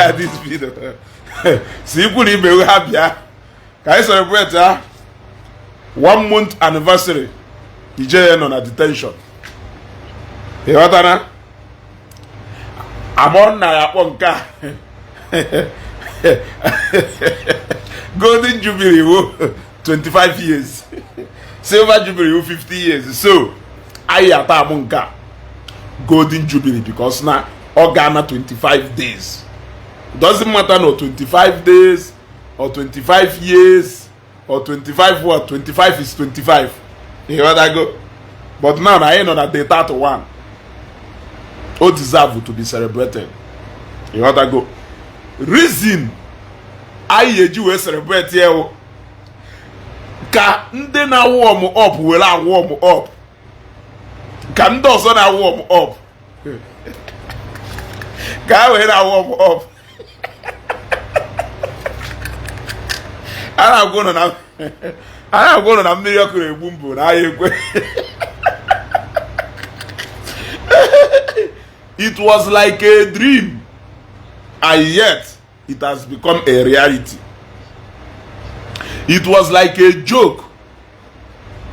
Share this video. Si ikwu na ibe ha bịa ka anyị celebrate ha one month anniversary Ijele nọ na detention. Ị ghọtara? Amọ nna ya akpọ nke a golden jubilee wo 25 years, silver jubilee wo 50 years. So anyị ata amụ nke a golden jubilee because na ọ ga na 25 days. Doesn't matter no 25 days or 25 years or 25 what, 25 is 25. Ị ghọtago? But now na anyị nọ na day 31, o deserve to be celebrated. Ị ghọtago? Reason anyị eji wee celebrate ya wụ ka ndị na-warm up were a-warm up, ka ndị ọzọ na-warm up ka ha were na-warm up. A na-agwa ụnụ na mmiri ọkụ na-egbu mbụ na ahịa ekwe. It was like a dream, and yet it has become a reality. It was like a joke,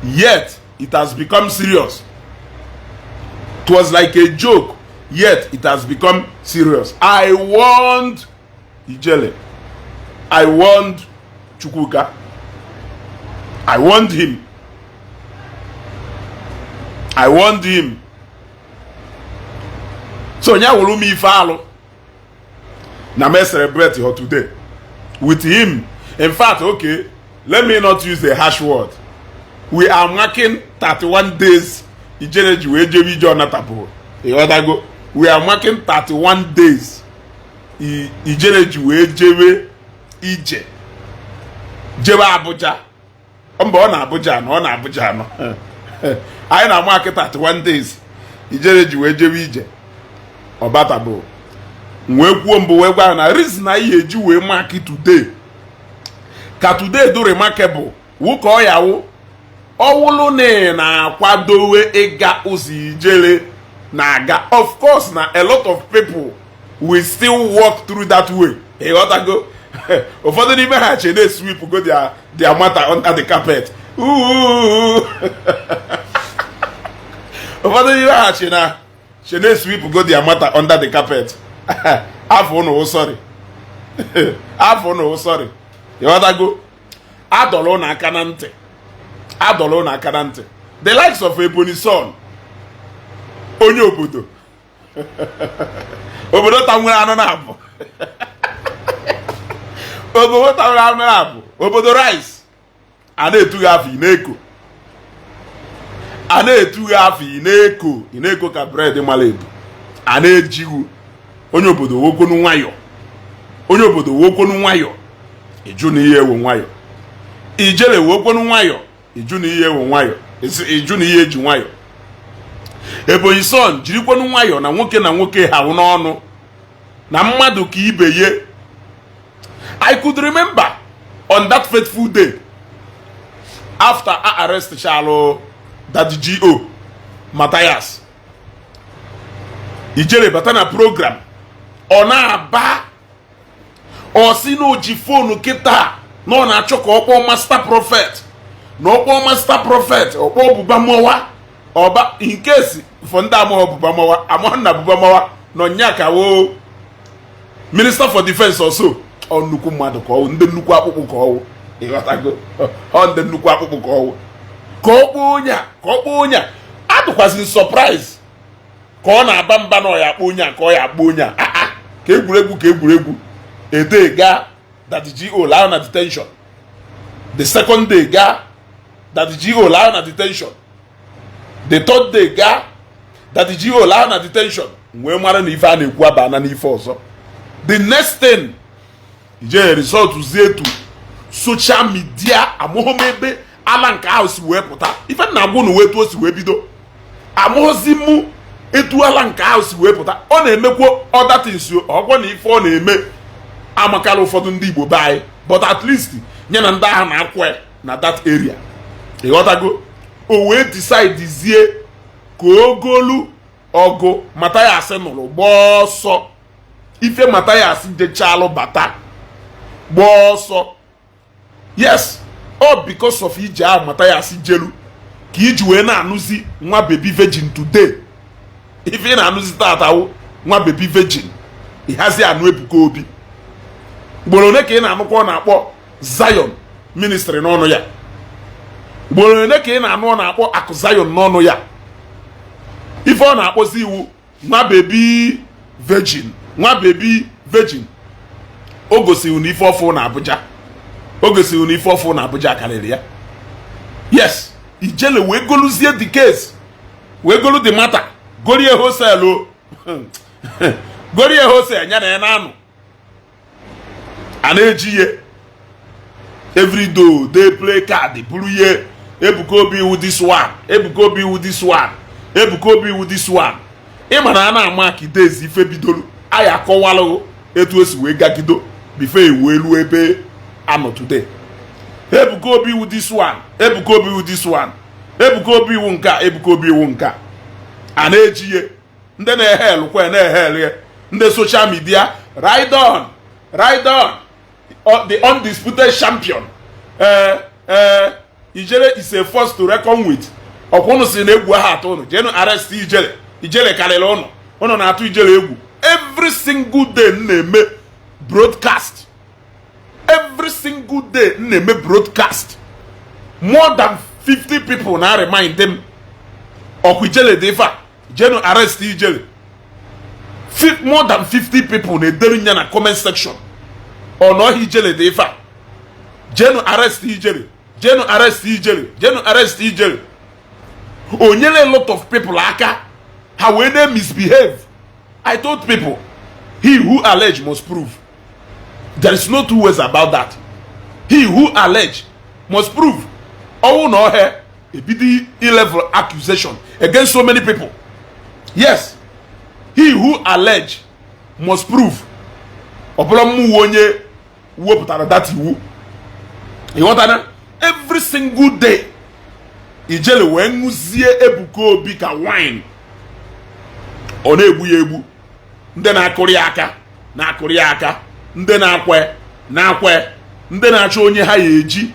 yet it has become serious. It was like a joke, yet it has become serious. I warned Ijele. I warned Chukwuka. I warned him. I warned him. So nya wụrụ m ife alụ na me celebrate her today with him. In fact, okay, let me not use a harsh word. We are marking 31 days Ijele ji wee jebe ije ọ natapụrụ. Ịghọtago? We are marking 31 days Ijele ji wee jebe ije, jebe Abuja. Mba, ọ na Abuja nọ, ọ na Abuja nọ. Anyị na-amark 31 days Ijele ji wee jebe ije ọ batabụ. Wee kwuo mbụ wee gwa na reason anyị eji wee mark today ka today do remarkable wụ ka ọ ya wụ ọwụlụ na ị na-akwadowe ịga ụzọ Ijele na-aga. Of course na a lot of people will still walk through that way. Ịghọtago? Ụfọdụ n'ime ha che na-esweep go their matter under the carpet. Ụfọdụ n'ime ha che na che na-esweep go their matter under the carpet. Afọ ụnụ sorry, afọ ụnụ sorry. Ịghọtago? Adọrọ ụnụ aka na ntị, adọrọ ụnụ aka na ntị. The likes of Ebonyi Son, onye obodo obodo tanwere anụ na abụ, obodo tanwere anụ na abụ, obodo rice, a na-etughi afọ ị na-eko, a na-etughi afọ ị na-eko, ị na-eko ka bread mara ebu, a na-ejighu. Onye obodo wokwonu nwayọ, onye obodo wokwonu nwayọ, ịjụ na ihe ewe nwayọ. Ijele wokwonu nwayọ, ịjụ na ihe ewe nwayọ, ịjụ na ihe eji nwayọ. Ebonyi Son jirikwonu nwayọ na nwoke na nwoke ha n'ọnụ na mmadụ ka ibe ye. I could remember on that fateful day after I arrest Charlo Daddy G.O. Matthias, Ijele bata na program, ọ na-aba, ọ sị na o ji phone kịta na ọ na-achọ ka ọ kpọọ Master Prophet, na ọ kpọọ Master Prophet, ọ kpọọ Buba Mowa ọba. In case for ndị amụghọ Buba Mowa, amụghọ na Buba Mowa nọ nya ka wo Minister for Defense also. Ọ nnukwu mmadụ ka ọwụ, ndị nnukwu akpụkpụ ka ọwụ. Ịghọtago? Ọ ndị nnukwu akpụkpụ ka ọwụ. Ka ọ kpọọ onye a, ka ọ kpọọ onye a. Adụkwazị surprise ka ọ na-aba mba na ọ ya akpọ onye a, ka ọ ya akpọ onye a. Aa, ka egwuregwu, ka egwuregwu. Ede gaa, Daddy G.O. laa na detention. The second day gaa, Daddy G.O. laa na detention. The third day gaa, Daddy G.O. laa na detention. Wee mara na ife a na-ekwu abana n'ife ọzọ. The next thing, ije result zie to social media. Amụghị m ebe ala nke ahụ si wee pụta. Ife na agwụ na etu o si wee bido, amụghịzi mụ etu ala nke ahụ si wee pụta. Ọ na-emekwa other things, ọgwọ na ife ọ na-eme amakala ụfọdụ ndị Igbo be anyị, but at least nye na ndị ahụ na-akwa na that area. Ịghọtago? O wee decide zie ka ogolu ọgụ Mathias nụrụ gbaa ọsọ. Ife Mathias jechalụ bata gbaa ọsọ. Yes, all because of ije ahụ Mathias jelu ka iji wee na-anụzi nwa baby virgin today. Ife ị na-anụzi tata wụ nwa baby virgin. Ịhazi anụ Ebuka Obi. Ugboro ole ka ị na-anụkwa ọ na-akpọ Zion Ministry n'ọnụ ya? Ugboro ole ka ị na-anụ ọ na-akpọ Akụ Zion n'ọnụ ya? Ife ọ na-akpọzi iwu nwa baby virgin, nwa baby virgin. O gosiri na ife ọfụ na Abuja, o gosiri na ife ọfụ na Abuja karịrị ya. Yes, Ijele wee goluzie the case, wee golu the matter, gorie wholesale o, gorie wholesale ya na ya na-anụ a na-eji ihe everyday dey play card buru ihe Ebuka Obi iwu this one, Ebuka Obi iwu this one, Ebuka Obi iwu this one. Ị ma na a na-ama ka idezi ife bidoro anyị akọwalụ etu esi wee gagido before ewu elu ebe anọ today. Ebuka Obi iwu this one, Ebuka Obi iwu this one, Ebuka Obi iwu nke a, Ebuka Obi iwu nke a. A na-eji ihe ndị na-ehe elukwa na-ehe elu ya, ndị social media, ride on, ride on, the undisputed champion. Ee, Ijele is a force to reckon with. Ọkwa ụnụ si na egwu ahụ atụ ụnụ, jeenụ arrest Ijele. Ijele karịrị ụnụ, ụnụ na-atụ Ijele egwu. Every single day m na-eme broadcast, every single day m na-eme broadcast, more than 50 people na remind them, ọkwa Ijele dị ife a, jeenụ arrest Ijele. More than 50 people na-edere ya na comment section, ọ nọghị Ijele dị ife a, jeenụ arrest Ijele, jeenụ arrest Ijele, jeenụ arrest Ijele. O nyere a lot of people aka ha wee na misbehave. I told people, he who allege must prove. There is no two ways about that. He who allege must prove. Ọnwụ na ọhịa ebido level accusation against so many people. Yes, he who allege must prove. Ọ bụrụ mmụọ onye wepụtara that iwu, ịghọtana? Every single day Ijele wee ṅụzie Ebuka Obi ka wine, ọ na-egbu ya egbu. Ndị na-akụrị ya aka na-akụrị ya aka, ndị na-akwe na-akwe, ndị na-achọ onye ha ya eji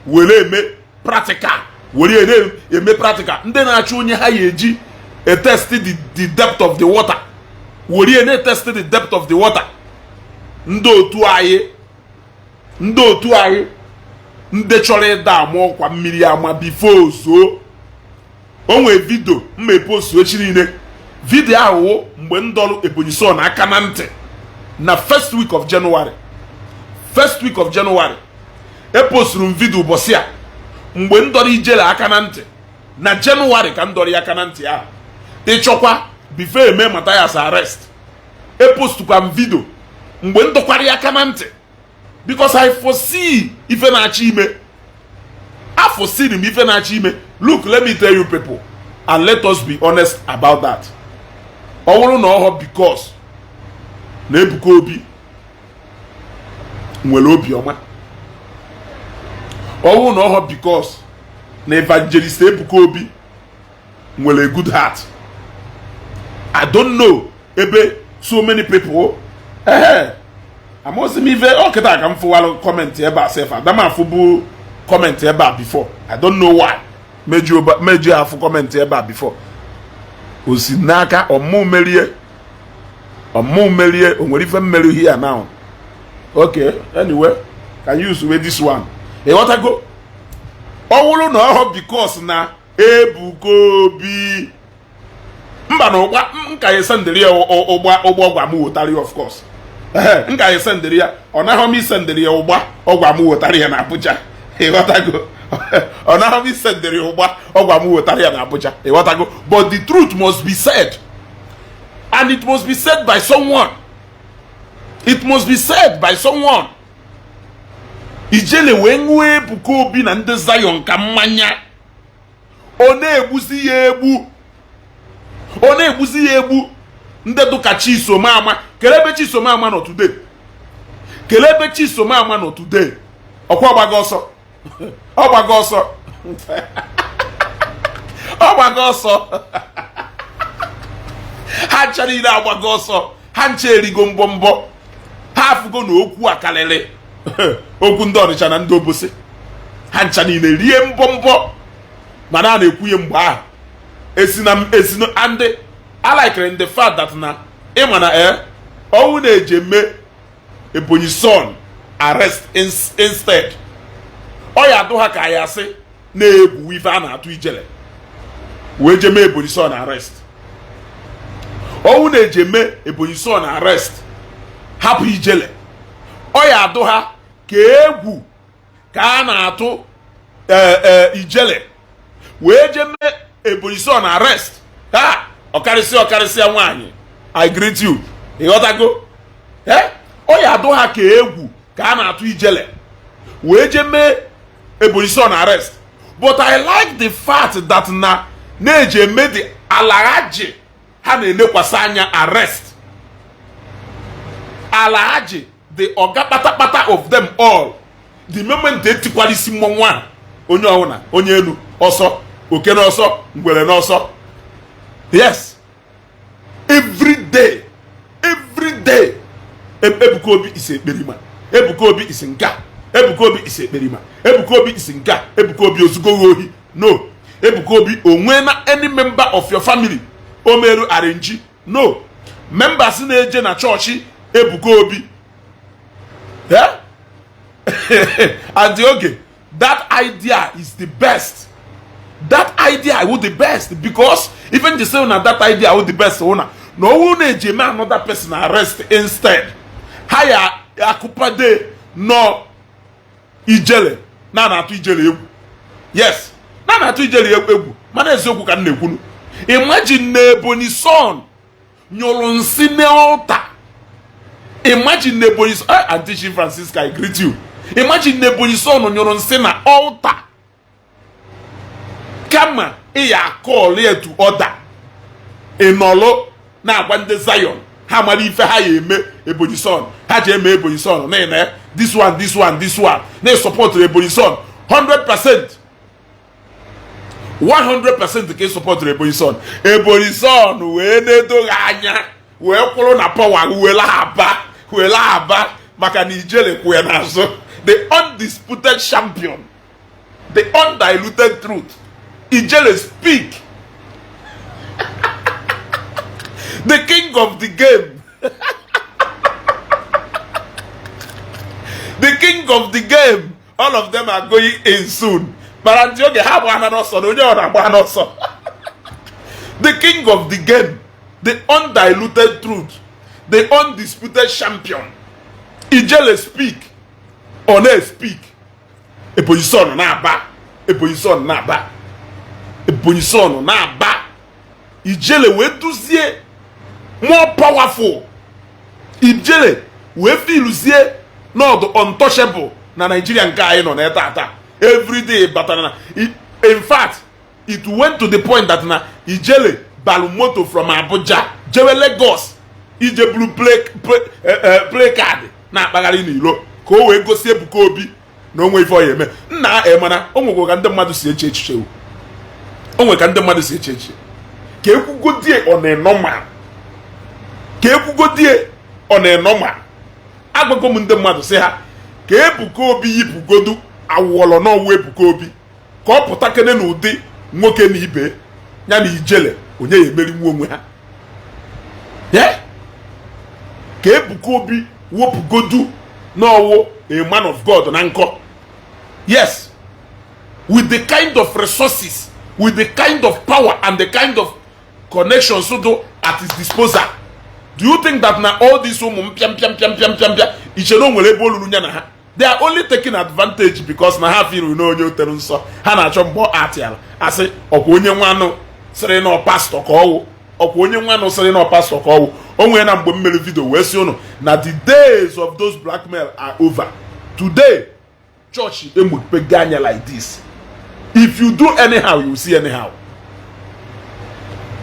were eme practical, were eme practical, ndị na-achọ onye ha ya eji etest the depth of the water, were na-etest the depth of the water. Ndị otu anyị, ndị otu anyị, ndị chọrọ ịda ama ọkwa mmiri ama before ozuo. O nwee video mma epostu echi niile. Video ahụ wụ mgbe m dọrọ Ebonyi Son aka na ntị na first week of January. First week of January eposturu m video ụbọchị a mgbe m dọrọ Ijele aka na ntị na January, ka m dọrọ ya aka na ntị ahụ ịchọkwa before eme Mathias arrest. Epostukwa m video mgbe m dọkwara ya aka na ntị because I foresee ife na-achọ ime. I foresee m ife na-achọ ime. Look, let me tell you people, and let us be honest about that. Ọ bụrụ na ọhọ because na Ebuka Obi nwere obiọma, ọ bụrụ na ọhọ because na Evangelist Ebuka Obi nwere a good heart, I don't know ebe so many people. Ehe, amaozi m ife ọ kịta ka m fụwalụ comment ebe a sef. Adama afụ bụ comment ebe a before. I don't know why meji afụ comment ebe a before. O si n'aka ọmụ merie, ọmụ merie. O nwere ife mmeri here now. Okay, anyway, can use with this one. Ịghọtago? Ọ bụrụ na ọhọ because na Ebuka Obi mba na ụgba nka ya sendịrị ya ụgba, ụgbọ ọgwa m wetara ya. Of course, ee, nka ya sendịrị ya. Ọ naghọ m isendịrị ya ụgba ọgwa m wetara ya na Abuja. Ịghọtago? Ọ naghọ m isendịrị ya ụgba ọgwa m wetara ya na Abuja. Ịghọtago? But the truth must be said, and it must be said by someone. It must be said by someone. Ijele wee ṅụọ Ebuka Obi na ndị Zion ka mmanya. Ọ na-egbuzi ya egbu, ọ na-egbuzi ya egbu. Ndị dụka Chisomama, kelee ebe Chisomama nọ today? Kelee ebe Chisomama nọ today? Ọkwa ọgbago ọsọ, ọgbago ọsọ, ọgbago ọsọ. Ha ncha niile agbago ọsọ. Ha Ha nche erigo mbọmbọ. Ha afụgo na okwu akarịrị okwu ndị Ọnịcha na ndị Obosi. Ha ncha niile rie mbọmbọ, mana a na-ekwuye mgbe ahụ esi na esi na. And I like the fact that na ịma na ọnwụ na-eji eme Ebonyi Son arrest instead, ọ ya adụ ha ka ya asị na-egwu ife a na-atụ Ijele wee jee mee Ebonyi Son arrest. Ọnwụ na-eji eme Ebonyi Son arrest, hapụ Ijele, ọ ya adụ ha ka egwu ka a na-atụ Ijele wee jee mee Ebonyi Son arrest. Ha ọkarịsịa ọkarịsịa nwaanyị, I greet you. Ịghọtago? Ọ ya adụ ha ka egwu ka a na-atụ Ijele wee jee mee Ebonyi Son arrest. But I like the fact that na na-eji eme the Alhaji ha na-elekwasị anya arrest. Alhaji, the oga kpatakpata of them all, the moment etikwara isi mmọnwụ ahụ, onye ọbụla, onye elu ọsọ, oke n'ọsọ, ngwere n'ọsọ. Yes, every day, every day, Ebuka Obi is ekperima, Ebuka Obi is nka, Ebuka Obi is ekperima, Ebuka Obi is nka. Ebuka Obi ozugbo ohi? No. Ebuka Obi onwe na any member of your family o meru arrange? No. Members na-eje na chọọchị Ebuka Obi. Yeah? And the okay, that idea is the best. That idea would the best, because even the say na that idea would the best una na owu na-eji eme another person arrest instead, ha ya akụpade nọ Ijele na na-atụ Ijele egwu. Yes, na na-atụ Ijele egwu, mana eziokwu ka m na-ekwunu. Imagine na Ebonyi Son nyụrụ nsị n'altar. Imagine na Ebonyi Son, Aunty Chief Francisca, I greet you. Imagine na Ebonyi Son nyụrụ nsị na altar, kama ị ya call ya to order, ịnọlụ na-agwa ndị Zion ha mara ife ha ya eme Ebonyi Son. Ha ji eme Ebonyi Son na ene this one, this one, this one, na-support Ebonyi Son 100%, 100% ka ị support Ebonyi Son. Ebonyi Son wee na-edoghị anya wee kwụrụ na power wee aba, wee aba, maka na Ijele kwụ ya n'azụ. The undisputed champion, the undiluted truth, Ijele speak, the king of the game, the king of the game. All of them are going in soon, mana ndị oge ha agba n'ọsọ na onye ọ na-agba n'ọsọ. The king of the game, the undiluted truth, the undisputed champion, Ijele speak. Ọ na-speak, Ebonyi Son na-aba, Ebonyi Son na-aba, Ebonyi Son na-aba. Ijele wee duzie more powerful. Ijele wee filuzie n'ọdụ untouchable na Nigeria nke anyị nọ na tata. Everyday batara na, in fact, it went to the point that na Ijele balụ moto from Abuja jewe Lagos ije buru play card na-akpagharị n'ilo ka o wee gosi Ebuka Obi na onwe ife ọ ya eme. Nna, emana o nwekwa ka ndị mmadụ si eche echiche. O nwere ka ndị mmadụ si eche echiche. Ka ekwugodie ọ na-enọma, ka ekwugodie ọ na-enọma. Agwago m ndị mmadụ sị ha ka Ebuka Obi yipụgodu awụọlọ n'ọwụ Ebuka Obi, ka ọ pụta kene n'ụdị nwoke na ibe ya na Ijele onye ya emerinwu onwe ha. Ka Ebuka Obi wepụgodu n'ọwụ a man of God na nkọ. Yes, with the kind of resources, with the kind of power and the kind of connections do at his disposal, do you think that na all these ụmụ mpịa mpịa mpịa mpịa mpịa mpịa iche na o nwere ebe olulu ya na ha? They are only taking advantage because na ha feel na onye otere nsọ ha na-achọ mgbe atịala asị ọkwa onye nwanụ sịrị na pastọ ka ọwụ, ọkwa onye nwanụ sịrị na pastọ ka ọwụ. O nwere na mgbe m mere video wee sị ụnụ na the days of those blackmail are over. Today, church emepego anya like this. If you do anyhow, you will see anyhow.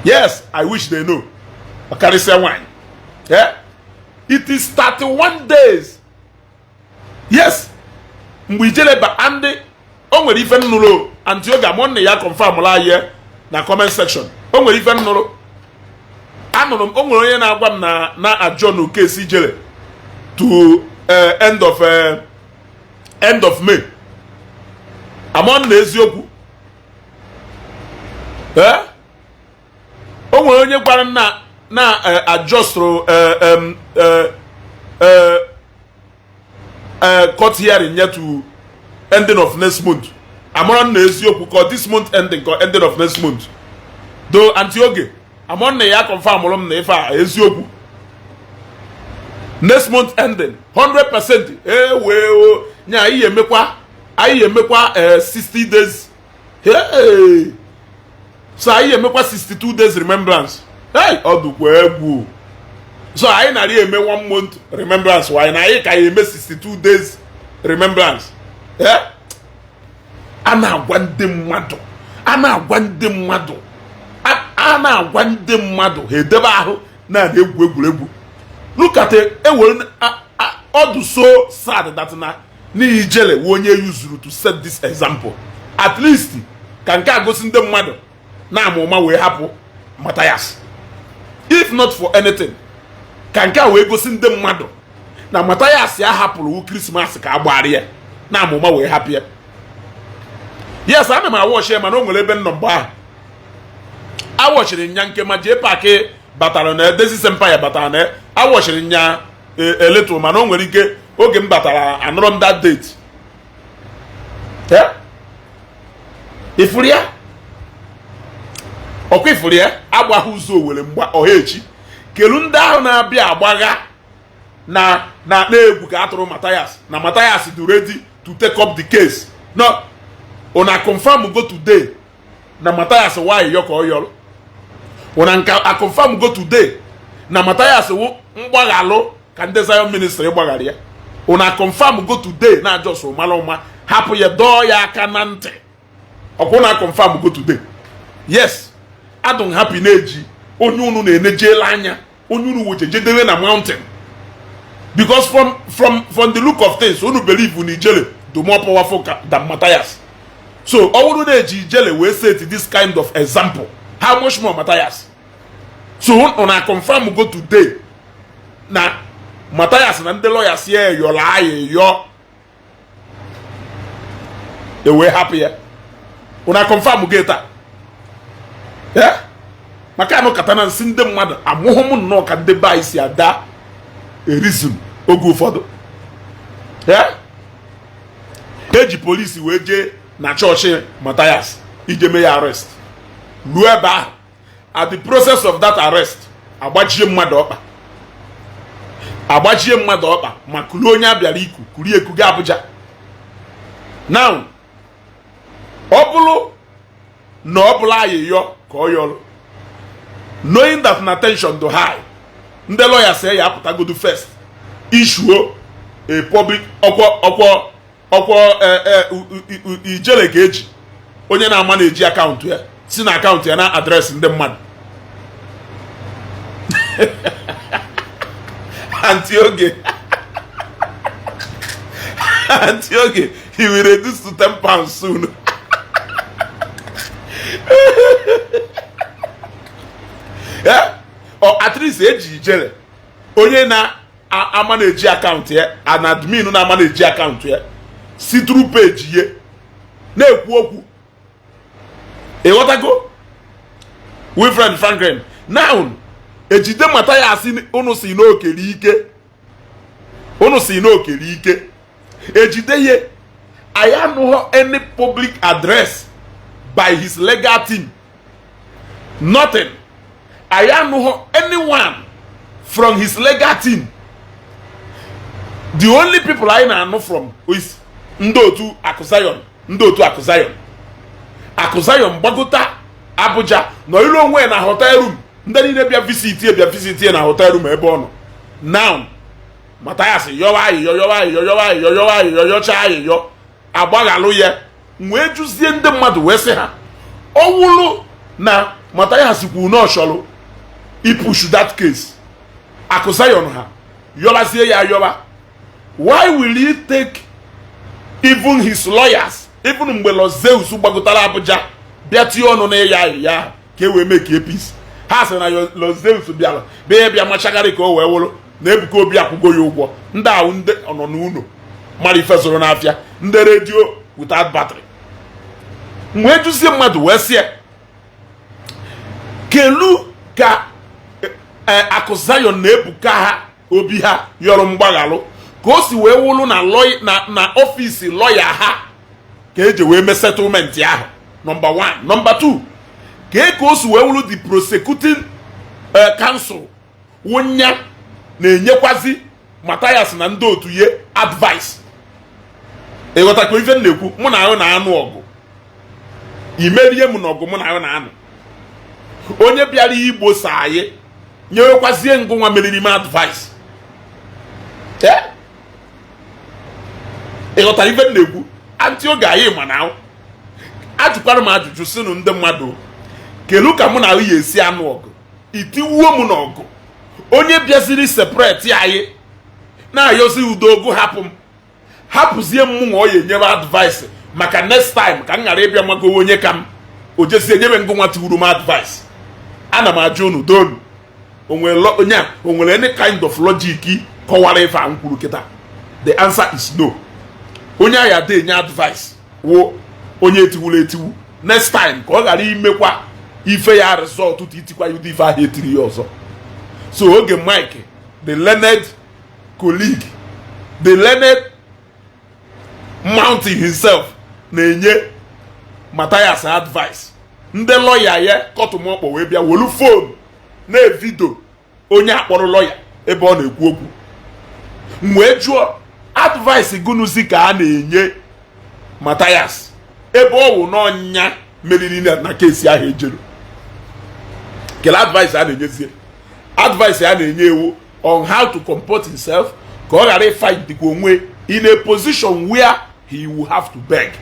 Yes, I wish they know. Ọkarịsịa nwanyị. Yeah? It is 31 days. Yes, mgbe Ijele ba andị o nwere ife nnụrụ Aunty Oge amụ nna ya confirm la anyị na comment section. O nwere ife nnụrụ a Anụrụ m o nwere onye na-agwa m na adjourn case Ijele to end of May. Among na eziokwu, ee, o nwere onye gwara m na adjustrụ court hearing nye to ending of next month. Amara na eziokwu ka this month ending, ka ending of next month. Do Aunty Oge, amara na ya confirm m na ife a eziokwu, next month ending 100%. Ewe o nya anyị emekwa 60 days. Hey! So anyị emekwa 62 days remembrance. Hey, ọ dụkwa egwu. So anyị nara eme one month remembrance, wanyị na anyị ka ya eme 62 days remembrance. Eh? A na-agwa ndị mmadụ, a na-agwa ndị mmadụ, a na-agwa ndị mmadụ, ha edebe ahụ na egwu egwuregwu. Look at ewere ọ dị so sad that na n'ihi Ijele wụ onye yuzuru to set this example. At least ka nke a gosi ndị mmadụ na amụma wee hapụ Matthias. If not for anything, ka nke a wee gosi ndị mmadụ na Matthias ya hapụrụ wu Christmas ka a gbara ya na amụma wee hapụ ya. Yes, ana m awọchi ya, mana o nwere ebe m nọ mgbe ahụ awọchiri nya nke ma jee paakị batara na Edezi Empire batara na awọchiri nya eletu, mana o nwere ike oge m batara anụrọ m that date. Ifuru ya, ọkwa ifuru ya agbagha ụzọ Owere mgba ọha echi kelu ndị ahụ na-abịa agbagha na na-egwu ka atụrụ Matthias na Matthias dị ready to take up the case. No, una confirm go today na Matthias nwayọ ka ọ yọrọ. Una nka a confirm go today na Matthias wụ mgbaghalụ ka ndị Zion Ministry gbaghara ya. Una confirm go today na just ụmara ụma hapụ ya, dọọ ya aka na ntị. Ọkwa una confirm go today. Yes, adụm happy na-eji onye unu na-enejela anya, onye unu wejejedewe na mountain, because from the look of things, unu believe na Ijele the more powerful than Matthias. So ọ bụrụ na-eji Ijele wee set this kind of example, how much more Matthias? So una confirm go today na Matthias na ndị lawyers ya yọrọ ayị yọ ewee hapụ ya. Una confirm go taa. Eh, maka anụ kata na nsị ndị mmadụ amụghị m nnọọ ka ndị be anyị si ada erizm oge ụfọdụ. Eh, eji polisi wee jee na chọọchị Matthias ije mee ya arrest. Ruo ebe ahụ, at the process of that arrest, agbajie mmadụ ọkpa, agbajie mmadụ ọkpa, ma kuru onye abịara iku kuri ekuga Abuja. Now ọ bụrụ na ọ bụla ayịyọ ka ọ yọrọ, knowing that na tension do high, ndị lawyers ya apụtagodu first issuo a public ọkwọ Ijele ka eji onye na-ama na-eji account ya si na account ya na address ndị mmadụ. Aunty Oge, Aunty Oge, he will reduce to £10 soon. Yeah? Or at least eji Ijele onye na-ama na-eji account ya, an admin na-ama na-eji account ya si through page ye na-ekwu okwu. Ịghọtago, Wilfred Franklin? Now ejide Matthias, unu si n'okere ike, unu si n'okere ike, ejide ye. Anyị anụghọ any public address by his legal team, nothing. Anyị anụghọ anyone from his legal team. The only people anyị na-anụ from is ndị otu Akụ Zion. Ndị otu Akụ Zion, Akụ Zion gbagota Abuja nọ ilu onwe na hotel room. Ndị niile bịa visit, bịa visit na hotel room ebe ọ nọ. Now Matthias yọwa ayịyọ, yọwa ayịyọ, yọwa ayịyọ, yọwa ayịyọ, yọcha ayịyọ, agbaghalụ ya. Wee jụzie ndị mmadụ wee sị ha, ọ wụrụ na Matthias kwuru na ọ chọrọ ipush that case, Akụ Zion ha yọbazie ya ayọba, why will he take even his lawyers, even mgbe Los Zeus gbagotara Abuja bịa tinye ọnụ na ịya ayịya ahụ ka e wee make a peace? Ha sị na Los Zeus bịara bịa bịa machagharị ka o wee wụrụ na Ebuka Obi akwụgo ya ụgwọ. Ndị ahụ, ndị nọ n'ụlọ mara ife zụrụ n'afịa, ndị radio without battery. Wee jụzie mmadụ, wee sị ya, kelu ka Akụ Zion na Ebuka ha Obi ha yọrọ mgbaghalụ, ka o si wee wụrụ na office lọya ha ka eji wee mee settlement ahụ? Number 1. Number 2, ka o si wee wụrụ the prosecuting counsel wụnya na-enyekwazi Mathias na ndị otu ye advice? Ịghọtakwa ife m na-ekwu? Mụ na ahụ na-anụ ọgụ, imerie m n'ọgụ mụ na ahụ na-anụ. Onye bịara igbo sa anyị nyewekwazie ngụnwa meriri m advice. Ee, ịghọtara ife m na-ekwu? Antị oge anyị ma na ajụkwara m ajụjụ, sịnụ ndị mmadụ, kelu ka mụ na ahụ ya esi anụ ọgụ, itiwuo m n'ọgụ, onye bịaziri separate anyị na-ayọzi udo ogu, hapụ m, hapụzie m, mụ nwa ọ ya enyebe advice maka next time ka m ghara ịbịa magowe onye ka m o jezie nyebe ngụnwa tiwuru m advice. Ana m ajụ unu donu, onwere onye a, o nwere any kind of logic kọwara ife a m kwuru kịta? The answer is no. Onye agha ada enye advice wụ onye etiwuru etiwu. Next time ka ọ ghara imekwa ife ya result tụ itikwa ya ụdị ife ahụ etiri ya ọzọ. So oge Mike, the learned colleague, the learned mountain himself, na-enye Mathias advice, ndị lọya ya kọtụmọkpọ wee bịa welu phone na-e video onye akpọrọ lọya ebe ọ na-ekwu okwu. M wee jụọ, advice gụnụzi ka a na-enye Mathias ebe ọ wụ n'ọnya meriri na case ahụ ejelu? Kele advice a na-enyezie? Advice a na-enye ewu on how to comport himself ka ọ ghara ịfind dịkwa onwe in a position where he will have to beg,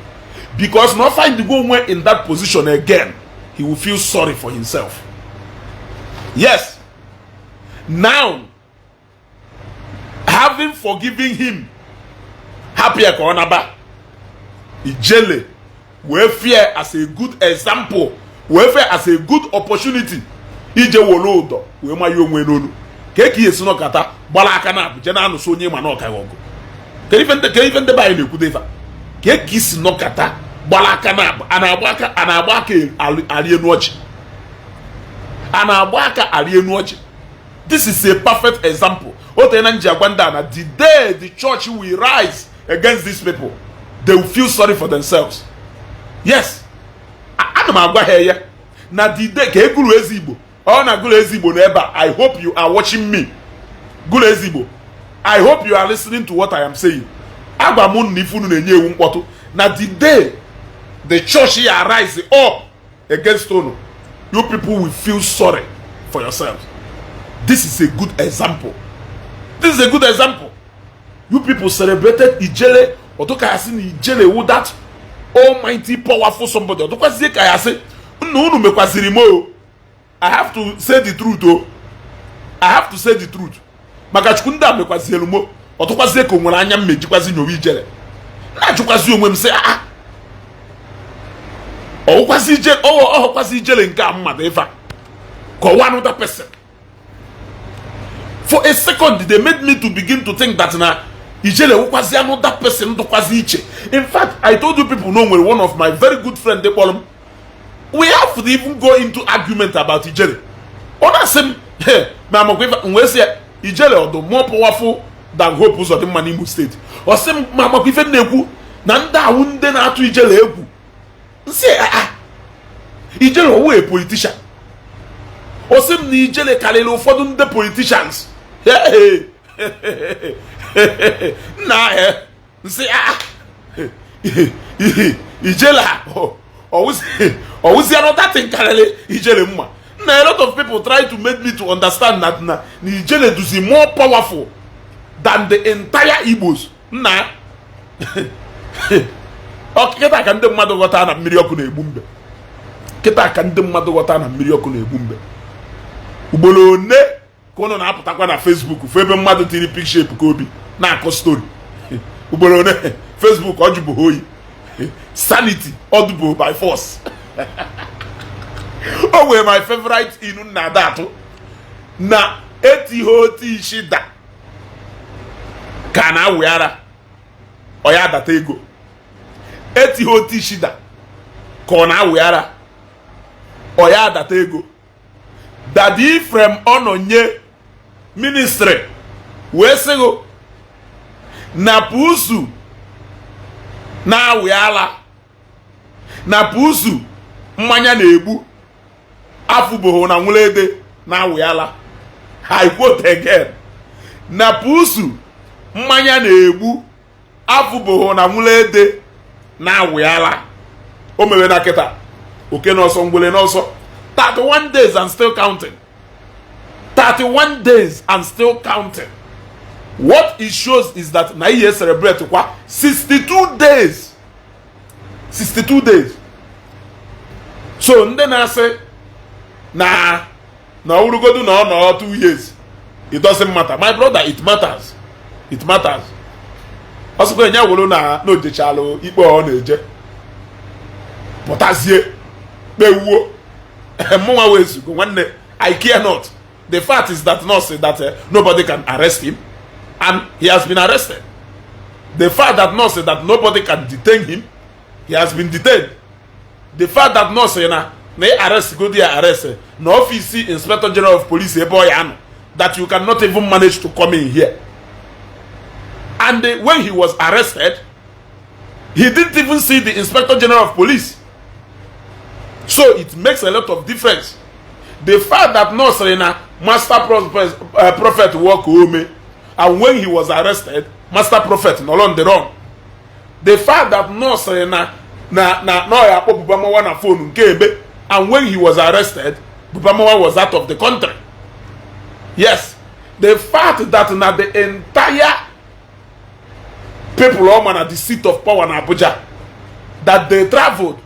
because not find go onwe in that position again, he will feel sorry for himself. Yes, now having forgiven him, hapụ ya ka ọ naba. Ijele wee fear as a good example, wee fear as a good opportunity ije were ụdọ wee manye onwe n'olu ka ihe esi nọkata gbara aka na abụ je na-anụso onye ma na ọka ọgụ. Ka ife ndị be anyị na-ekwudo ife a, ka isi nọkata gbara aka na abụ, a na-agba aka, a na-agba aka arị enu ọchị, a na-agba aka arị enu ọchị. This is a perfect example. O tere na nji agwa ndị a na the day the church will rise against these people, they will feel sorry for themselves. Yes, ana m agwa ha ya na the day ka eguru ezi Igbo ọ na gụrụ ezi Igbo n'ebe a. I hope you are watching me. Gụrụ ezi Igbo, I hope you are listening to what I am saying. Agwa m na ife unu na-enye ewu mkpọtụ, na the day the church ya rise up against unu, you people will feel sorry for yourselves. This is a good example. This is a good example. You people celebrated Ijele ọtụ ka ya sị na Ijele wu that almighty powerful somebody. Ọtụkwazie ka ya sị nna unu mekwaziri m o. I have to say the truth o. I have to say the truth maka Chukwu. Ndị a mekwazielu m o. Ọtụkwazie ka o nwere anya mmejikwazi nyowe Ijele, na-ajụkwazi onwe m sị, ah, ọwụkwazi ije ọhụkwazi Ijele nke a mmadụ ife a ka ọwa another person. For a second, they made me to begin to think that na Ijele wụkwazi another person dụkwazi iche. In fact, I told you people no nwere one of my very good friend kpọrọ m, we have to even go into argument about Ijele. Ọ na-asị m, "Hey, ma amakwa ife." M wee sị ya, Ijele ọdụ more powerful than Hope Uzodimma n'Imo Steeti? Ọ sị m, ma amakwa ife m na-ekwu na ndị awụ ndị na-atụ Ijele egwu. Nsị, ah, Ijele owu a politician? Ọ sị m na Ijele karịrị ụfọdụ ndị politicians. Nna ahịa, nsị, ah, Ijele a ọwụzi another thing karịrị Ijele mma. Na a lot of people try to make me to understand that na Ijele duzi more powerful than the entire Igbos. Nna, kịta ka ndị mmadụ ghọta na mmiri ọkụ na-egbu mbe. Kịta ka ndị mmadụ ghọta na mmiri ọkụ na-egbu mbe. Ugboro one ka ụnụ na-apụtakwa na Facebook fụ ebe mmadụ tiri picture Ebuka Obi na-akọ story? Ugboro one Facebook ọ jụbụ oyi, sanity ọ dụbụ by force. O nwere my favorite inu na ada atụ na etighị otu isi da ka na-awụ ara ọ ya data ego. Etighị otu isi da ka ọ na-awụ ara ọ ya data ego. Daddy Ephraim Ọnọnye ministry wee sịghụ na pusu na-awụ ala na pusu mmanya na-egbu afụboho na nwụlede na-awụ ala. I quote again: na pusu mmanya na-egbu afụboho na nwụlede na-awụ ala. O mere na kịta oke n'ọsọ, ngwele n'ọsọ. 31 days and still counting. 31 days and still counting. What it shows is that na ihe celebrate kwa 62 days, 62 days. So ndị na-asị na ọwụrụgodu na ọ nọ 2 years, it doesn't matter. My brother, it matters, it matters. Ọ sịkwa enye wụrụ na ojechalụ ikpe ọ na-eje pụtazie kpewuo mụnwa wee zugo. Nwanne, I care not. The fact is that not say that nobody can arrest him, and he has been arrested. The fact that not say that nobody can detain him, he has been detained. The fact that not say na arrest go there, arrest na office Inspector General of Police ebe ọ ya nọ, that you cannot even manage to come in here. And when he was arrested, he didn't even see the Inspector General of Police. So it makes a lot of difference. The fact that no sịrị na Master Prophet, Prophet work ome, and when he was arrested, Master Prophet nọ on the run. The fact that no sịrị na ọ ya akpọ Buba Mawa na phone nke ebe, and when he was arrested, Buba Mawa was out of the country. Yes, the fact that na the entire people ọma na the seat of power na Abuja, that they traveled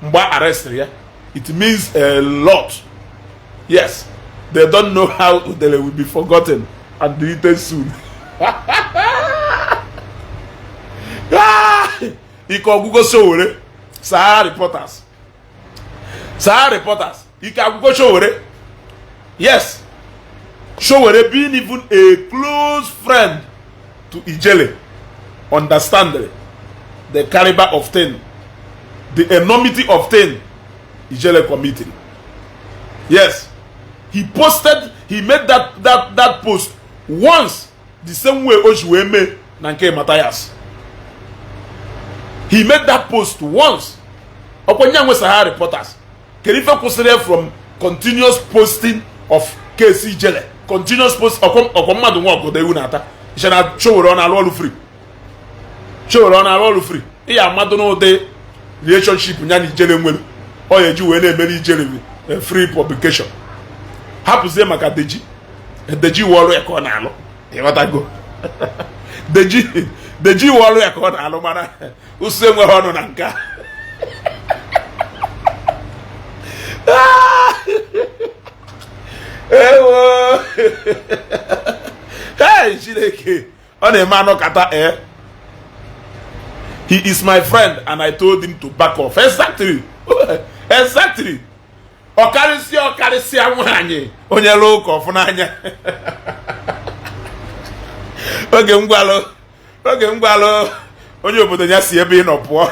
mgbe a arrested ya, it means a lot. Yes, they don't know how Udele will be forgotten and deleted soon. Ah! Ike ọgwụgwọ Sowore, Sahara Reporters, Sahara Reporters, ike agwụgwọ Sowore. Yes, Sowore being even a close friend to Ijele, understand the caliber of thing, the enormity of thing Ijele committed. Yes, he posted, he made that post once, the same way o si wee mee na nke Matthias. He made that post once. Ọkwa nye nwe Sahara Reporters, kedu ife kwụsịrị from continuous posting of case Ijele, continuous post? Ọkwa mmadụ nwa ọgọdọ ewu na-ata iche na Sowore ọ na-alụ ọrụ free. Sowore ọ na-arụ ọrụ free? Ị ya amadụ n'ụdị relationship ya na Ijele nwere ọ ya eji wee na-emere Ijele free publication. Hapụzie maka Deji. Deji wụ ọrụ ya ka ọ na-alụ, ịghọtago? Deji, Deji wụ ọrụ ya ka ọ na-alụ, mana usu enweghị ọnụ na nke a. Ewo, hey, Chineke, ọ na-eme anọkata. He is my friend and I told him to back off. Exactly, exactly. Ọkarịsịa, ọkarịsịa nwaanyị onye lụ ụka ọfụnanya. Oge ngwalụ onye obodo ya si ebe ị nọ pụọ,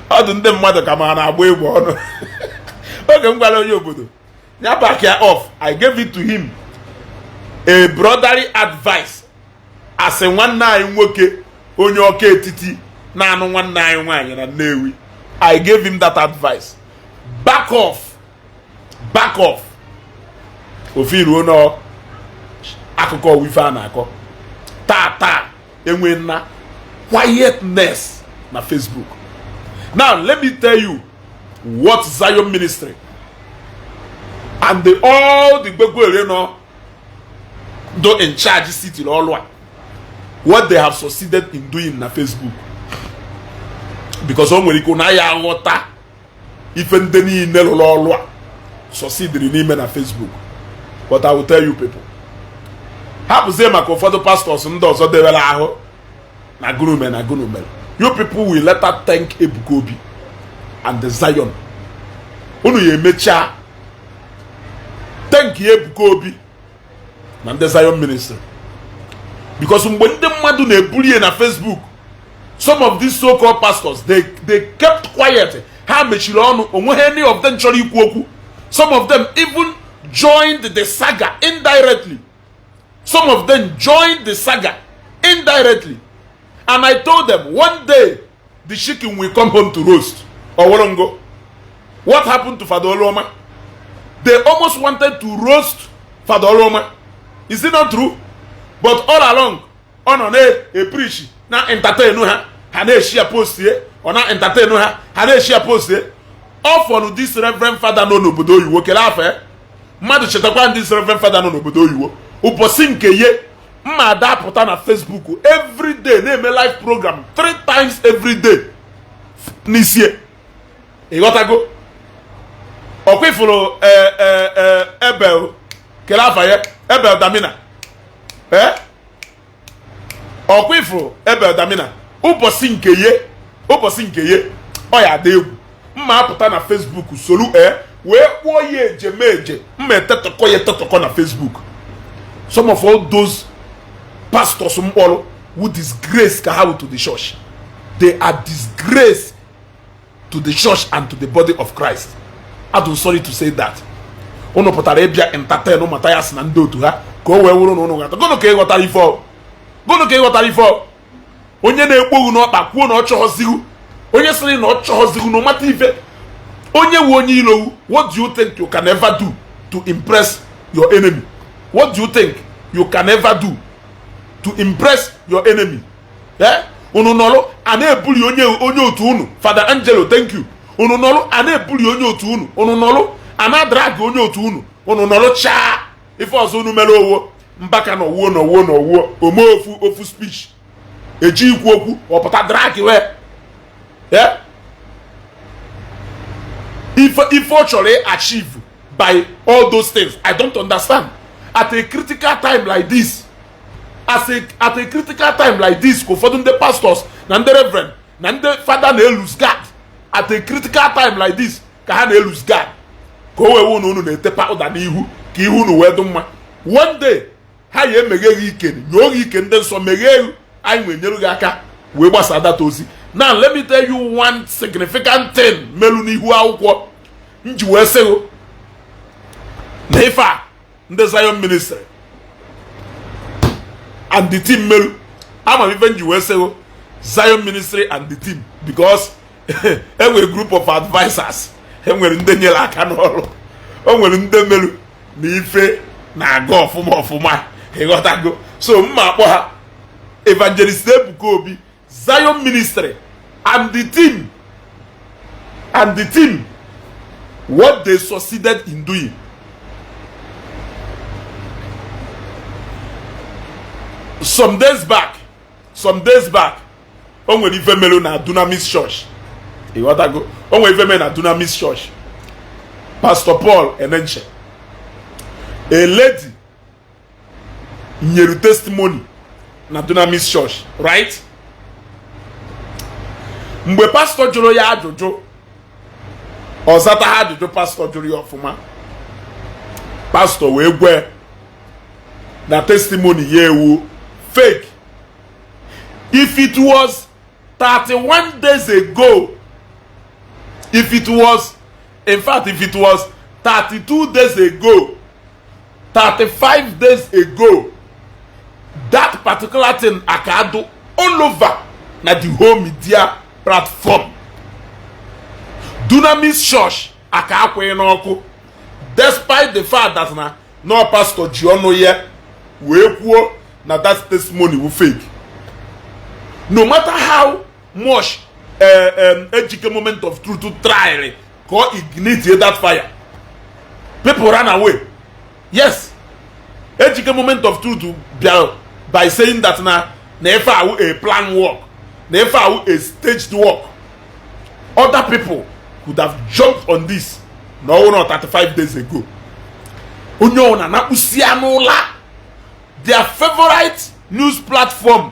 ọdụ ndị mmadụ ka ma na-agba egwu ọnụ. Oge ngwalụ onye obodo ya back ya off, I gave it to him a brotherly advice as nwanne anyị nwoke onye ọka etiti na-anụ nwanne anyị nwaanyị na Nnewi. I gave him that advice: back off, back off. Ofe iruo nọ akụkọ ife a na-akọ taa taa enwe na quietness na Facebook. Now let me tell you what Zion Ministry and all the gbegwere nọ do in charge city ọlụ a, what they have succeeded in doing na Facebook, because o nwere ike na ya aghọta ife ndị niile lụrụ ọlụ a succeeded n'ime na Facebook. But I will tell you people, hapụzie maka ụfọdụ pastors ndị ọzọ dewere ahụ na gunume na gunume. You people will later thank Ebuka Obi and the Zion. Unu ya emechaa thank you Ebuka Obi na ndị Zion Ministry, because mgbe ndị mmadụ na-ebuli ya na Facebook, some of these so-called pastors, they kept quiet. Ha mechiri ọnụ. Onweghị any of them chọrọ ikwu okwu. Some of them even joined the saga indirectly. Some of them joined the saga indirectly, and I told them one day the chicken will come home to roast. Oworongo, what happened to Father Oluoma? They almost wanted to roast Father Oluoma. Is it not true? But all along, ọ nọ na-epreach, na entertain ha, ha na-eshi ya post ye. Ọ na entertain ha, ha na-eshi ya post ye. Ọ fọrọ this reverend father nọ n'obodo oyibo kele afọ ya. Mmadụ chetakwa ndị reverend father nọ n'obodo oyibo. Ụbọchị nke ye mma ada apụta na Facebook every day, na-eme live program three times every day n'isie. Ịghọtago? Ọkwa ifuru Ebel kele afa ya, Ebel Damina. Ee, ọkwa ifuru Ebel Damina. Ụbọchị nke ye, ụbọchị nke ye, ọ ya ada egwu. Mma apụta na Facebook solu ee wee kpụọ ya ejemeje. Mma etetọkọ ya etetọkọ na Facebook. Some of all those pastors mkpọrọ who disgrace ka ha wụ to the church. They are disgrace to the church and to the body of Christ. I'm sorry to say that. Unu pụtara ịbịa entertain Mathias na ndị otu ha ka o wee wụrụ na unu ghọta. Gụnụ ka ị ghọtara ife ọ? Gụnụ ka ị ghọtara ife ọ? Onye na-ekpoghu n'ọkpa kwuo na ọ chọghọzighụ, onye sịrị na ọ chọghọzighụ na ọmata ife onye wu onye ilowu. What do you think you can ever do to impress your enemy? What do you think you can ever do to impress your enemy? Eh, unu nọrọ a na-ebuli onye otu unu. Father Angelo, thank you. Unu nọrọ a na-ebuli onye otu unu, unu nọrọ a na-adrag onye otu unu, unu nọrọ chaa. Ife ọzọ unu mere owo mbaka na owuo na owuo na owuo ome ofu ofu speech eji ikwu okwu ọpụta drag wee. Eh, ife ọ chọrọ achieve by all those things, I don't understand. At a critical time like this, at a critical time like this, ka ụfọdụ ndị pastors na ndị reverend na ndị fada na-elose guard. At a critical time like this ka ha na-elose guard, ka o wee wụ na unu na-ete powder n'ihu ka ihu unu wee dị mma. One day ha ya emeghe gị ike, nyoo gị ike. Ndị nsọ meghee anyị nwee nyere gị aka wee gbasaa data ozi. Now let me tell you one significant thing melu n'ihu akwụkwọ m ji wee sị na ife a ndị Zion Ministry and the team melu. Ama m ife m ji wee sị Zion Ministry and the team, because enwere group of advisers, enwere ndị nyere aka n'ọrụ, o nwere ndị melu na ife na-aga ọfụma ọfụma. Ịghọtago? So mma akpọ ha Evangelist Ebuka Obi, Zion Ministry and the team, and the team, what they succeeded in doing. Some days back, o nwere ife mere na Dunamis Church. Ịghọtago? O nwere ife mere na Dunamis Church. Pastor Paul Enenche, a lady nyere testimony na Dunamis Church, right? Mgbe pastọ jụrụ ya ajụjụ, ọ zata ha ajụjụ pastọ jụrụ ya ọfụma. Pastọ wee gwe na testimony ya ewu fake. If it was 31 days ago, if it was, in fact, if it was 32 days ago, 35 days ago, that particular thing akado all over na the whole media platform. Dunamis Church aka akwụghị n'ọkụ, despite the fact that na no pastor ji ọnụ ya wee kwuo na that testimony wu fake. No matter how much Ejike Moment of Truth try ka ọ ignite that fire, people ran away. Yes, Ejike Moment of Truth bịara by saying that na ife awụ a plan work, na ife awụ a staged work. Other people could have jumped on this. Na ọwụ na 35 days ago, onye ọwụ na nakpusi anụ ụla their favorite news platform,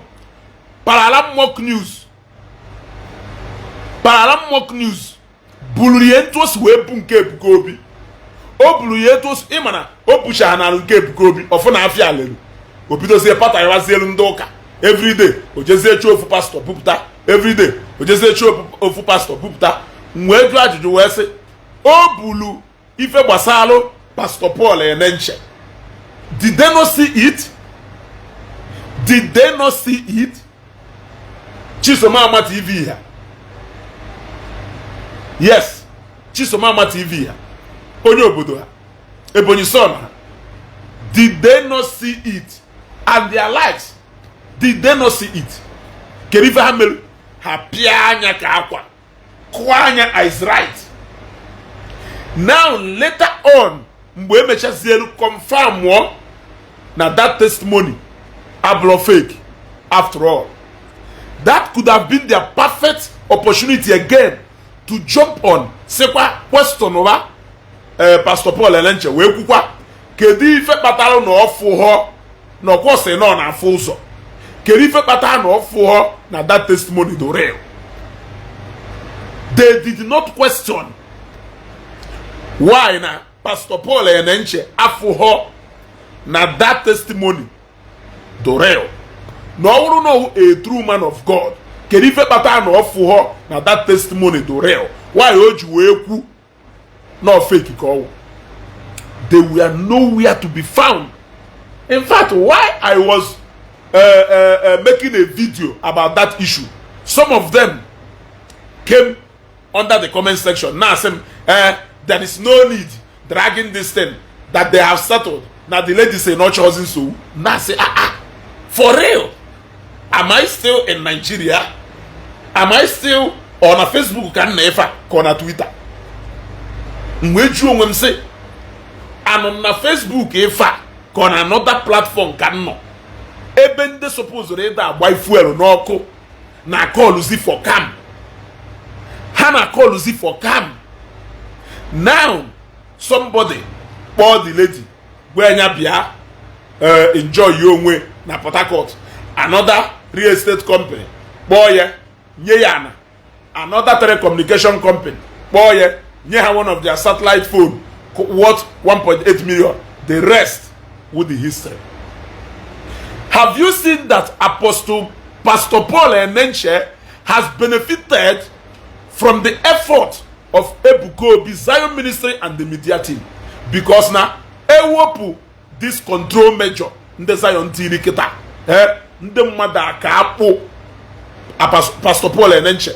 Paralamok News, Paralamok News. Buru ya etu o si wee bu nke Ebuka Obi. O buru ya etu o si, ịma na o buchara na nke Ebuka Obi, ọfụ na afịa lelu, o bidozie patawazie elu ndị ụka. Everyday o jezie chọọ ofu pastọ bupụta, everyday o jezie chọọ ofu pastọ bupụta. M wee jụọ ajụjụ wee sị, o bulu ife gbasalụ Pastor Paul Enenche, did they not see it? Did they not see it? Chisomama TV ha, yes, Chisomama TV ha, onye obodo ha, Ebonyi son ha, did they not see it? And their lives, did they not see it? Kedu ife ha mere? Ha pịa anya ka akwa kụọ anya is right. Now, later on, mgbe emechazielu confirm mụọ na that testimony abụrụ fake after all, that could have been their perfect opportunity again to jump on, sịkwa question wa Pastor Paul Enenche wee kwukwa kedu ife kpatara na ọ fụghọ na ọkwọsị na ọ na-afụ ụzọ, kedu ife kpatara na ọ fụghọ na that testimony do real. They did not question why na Pastor Paul Enenche afụghọ na that testimony do real, na ọ bụrụ na ọ a true man of God, kedu ife kpatara na ọ fụghọ na that testimony do real, why o ji wee kwu na ọ fake ka ọ wụ? They were nowhere to be found. In fact, why I was making a video about that issue, some of them came under the comment section now saying there is no need dragging this thing, that they have settled. Now the lady say not choosing, so now say, "Ah ah, for real? Am I still in Nigeria? Am I still on a Facebook ka m na ife a ka ọ na Twitter?" M wee jụọ onwe m sị, anọ m na Facebook ife a ka ọ na another platform ka m nọ, ebe ndị supposed ịda agba fuel n'ọkụ na callzi for calm, ha na callzi for calm? Now somebody kpọọ the lady, gwa ya bịa enjoy ya onwe na Port Harcourt. Another real estate company kpọọ ya, nye ya ana. Another telecommunication company kpọọ ya, nye ha one of their satellite phone worth 1.8 million. The rest with the history. Have you seen that Apostle Pastor Paul Enenche has benefited from the effort of Ebuka Obi, Zion Ministry and the media team? Because na ewepụ this control measure ndị Zion tiri kịta, ndị mmadụ aka akpụ Pastor Paul Enenche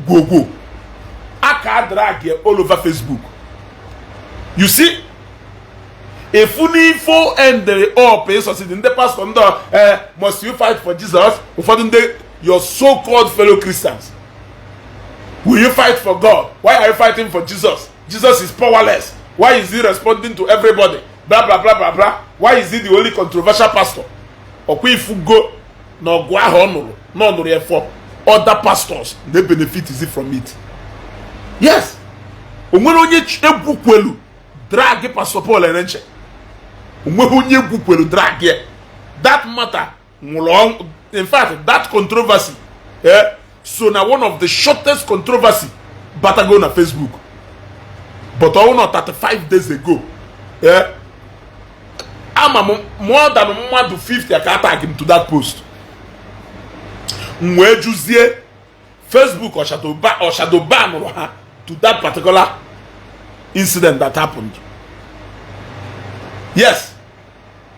gwogwo aka drag all over Facebook. You see, efu n'ifo end up ịsọsidi ndị pastor ndị "Must you fight for Jesus?" Ụfọdụ ndị your so-called fellow Christians, "Will you fight for God? Why are you fighting for Jesus? Jesus is powerless. Why is he responding to everybody? Blah blah blah blah blah. Why is he the only controversial pastor?" Ọkwa ifugo na ọgụ ahụ ọ nụrụ na ọ nụrụ ya for other pastors na benefit is from it. Yes, o nwere onye egwu kwelu drag Pastor Paul Enenche, onweghị onye egwu kwelu drag ya. That matter nwụrụ ọnwụ. In fact, that controversy, so na one of the shortest controversy batago na Facebook, but ọ nọ 35 days ago, ama m more than mmadụ 50 ka tag m to that post. M wee jụzie Facebook, ọ shadow nụrụ ha to that particular incident that happened? Yes.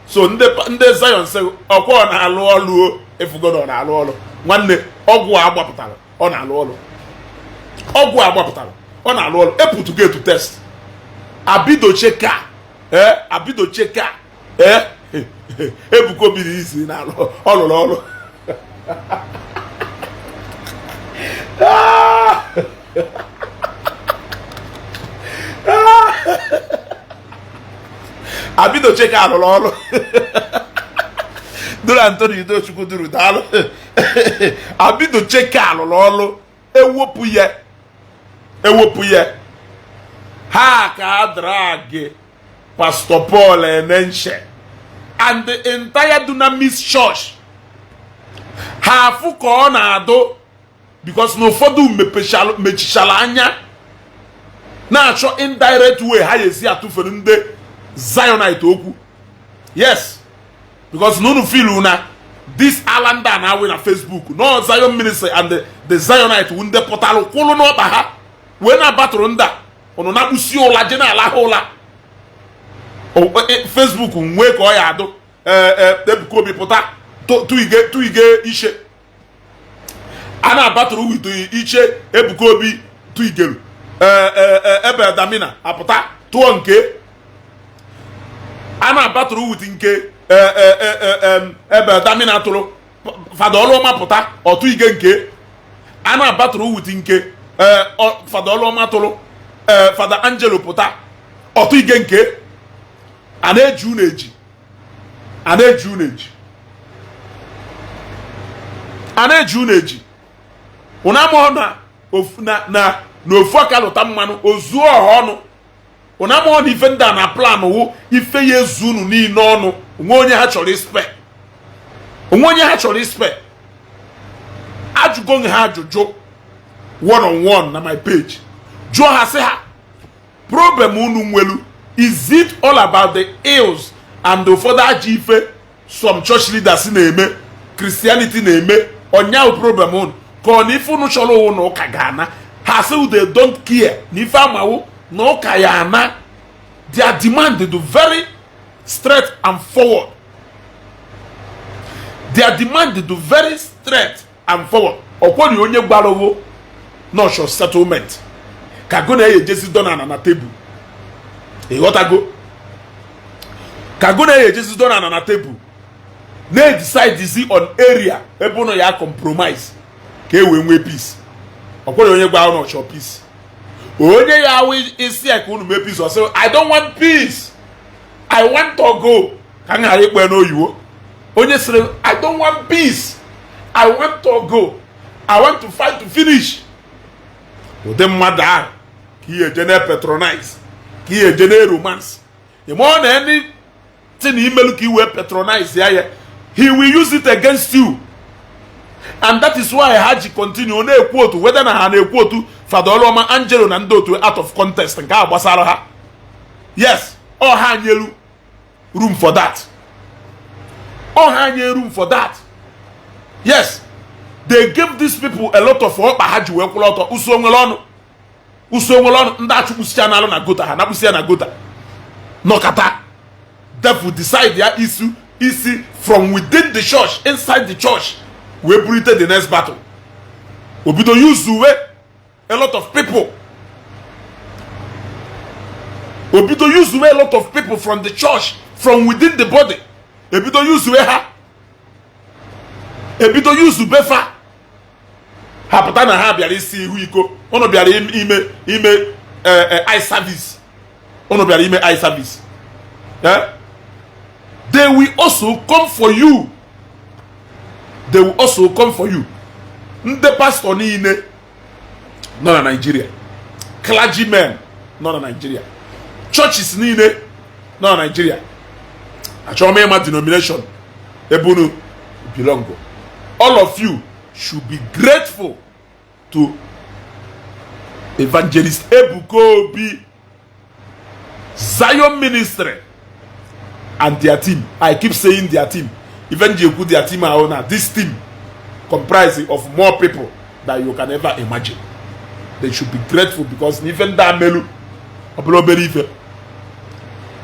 So ndị Zion sị ọkwa ọ na-alụ ọlụ o, efugo na ọ na-alụ ọlụ. Nwanne, ọgwụ a gbapụtara, ọ na-alụ ọlụ. Ọgwụ a gbapụtara, ọ na-alụ ọlụ. Eputugo etu test abidocheka, abidocheka, Ebuka Obi na isi na-alụ ọ lụrụ ọlụ. Abidocheka alụrụ ọlụ. Duru Anthony Udochukwu duru, daalụ. Abidocheka alụrụ ọlụ. Ewepụ ya, ewepụ ya, ha ka drag Pastor Paul Enenche and the entire Dunamis Church. Ha afụ ka ọ na-adụ because na ụfọdụ mechichala anya. Na-achọ indirect way ha esi atụfere ndị Zionite okwu. Yes, because na unu feel na this alanda na-awe na Facebook no Zion Ministry and the Zionite wu ndị pụtalụ kwụlụ n'ọkpa ha wee na-abatụrụ ndị a ụnụ na-akpụsi ụla je na-ala ha ụla. Facebook nwee ka ọ ya adụ. Ebuka Obi pụta tụige ishe a na-abatụrụ with iche Ebuka Obi tụigelu. Ebe Damina apụta tụọ nke a na-abatụrụ with nke ebe Damina tụrụ. Fada Ọlụọma pụta ọtụ ige nke a na-abatụrụ with nke Fada Ọlụọma tụrụ. Fada Angelo pụta ọtụ ige nke a na-eji unu eji, a na-eji unu eji, a na-eji unu eji. Unu amụọ na na na ofu aka lụta mmanụ ozuo ọha ọnụ. Unu amụọ na ife ndị a na plan wụ ife ya ezu unu niile ọnụ. Onwe onye ha chọrọ ispe, onwe onye ha chọrọ ispe. Ajụgo ha ajụjụ one on one na my page, jụọ ha sị ha, problem unu nwelu, is it all about the ills and ụfọdụ ajọ ife some church leaders na-eme, Christianity na-eme ọnya problem unu, ka ọ na ife unu chọrọ ụwụ na ụka ga-ana? Ha sị they don't care na ife amawo na ụka ya ana. Their demand do very straight and forward. Their demand do very straight and forward. Ọkwọrị onye gbarawo nọchọ settlement ka go na-ejezi dọnana na tebụl. Ịghọtago? Ka go na-ejezi dọnana na tebụl na-edecide on area ebe ụnụ ya compromise ka e wee nwee peace. Ọkwọrị onye gwa ụnụ chọọ peace, onye ya awụ isi ya ka unu mee peace, ọ sị, "I don't want peace, I want to go." Ka m ghara ikpe n'oyiwo. Onye sịrị, "I don't want peace, I want to go, I want to fight to finish," ụdị mmadụ ahụ ka ihe eje na patronize, ka ihe eje na romance. Ịma ọ na anything imelu ka i wee patronize ya, he will use it against you. And that is why ha ji continue na-ekwu otu whether na ha na-ekwu otu Fada Ọlụọma, Angelo na ndị otu out of contest. Nke a gbasara ha. Yes, ọ ha nyelu room for that. Ọ ha nye room for that. Yes, they gave these people a lot of ọkpa ha ji wee kwụrụ ọtọ. Usu onwere ọnụ, usu onwere ọnụ. Ndị achụkpụsicha n'alụ na gota, ha nakpụsi ya na gota nọkata. Devil decide ya isi isi from within the church, inside the church, wee burite the next battle. Obido use uwe a lot of people, obido use uwe a lot of people from the church, from within the body. Ebido use uwe ha, ebido use befa ha pụta na ha bịara isi ihu iko. Ụnụ bịara ime eye service, ụnụ bịara ime eye service. Eh? They will also come for you, they will also come for you. Ndị pastọ niile nọ na Nigeria, clergymen nọ na Nigeria, churches niile nọ na Nigeria, achọrọ m ịma denomination ebe unu belong, all of you should be grateful to Evangelist Ebuka Obi, Zion Ministry and their team. I keep saying their team. Even ji ekwu their team ahụ na this team comprising of more people than you can ever imagine. They should be grateful because ife ndị amelu ọ bụla obere ife,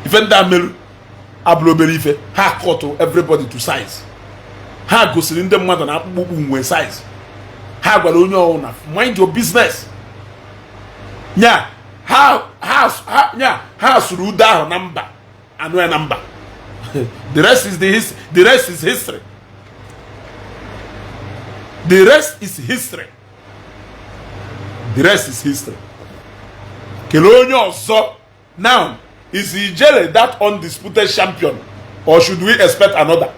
ife ndị amelu abụla obere ife. Ha cut everybody to size. Ha gosiri ndị mmadụ na akpụkpọ ụkwụ nwe size. Ha gwara onye ọwụ na mind your business. Nya ha ha ha nya ha sụrụ ude ahụ na mba anụ ya na mba. The rest is history. The rest is history. The rest is history. Kelee onye ọzọ. Now, is Ijele that undisputed champion or should we expect another?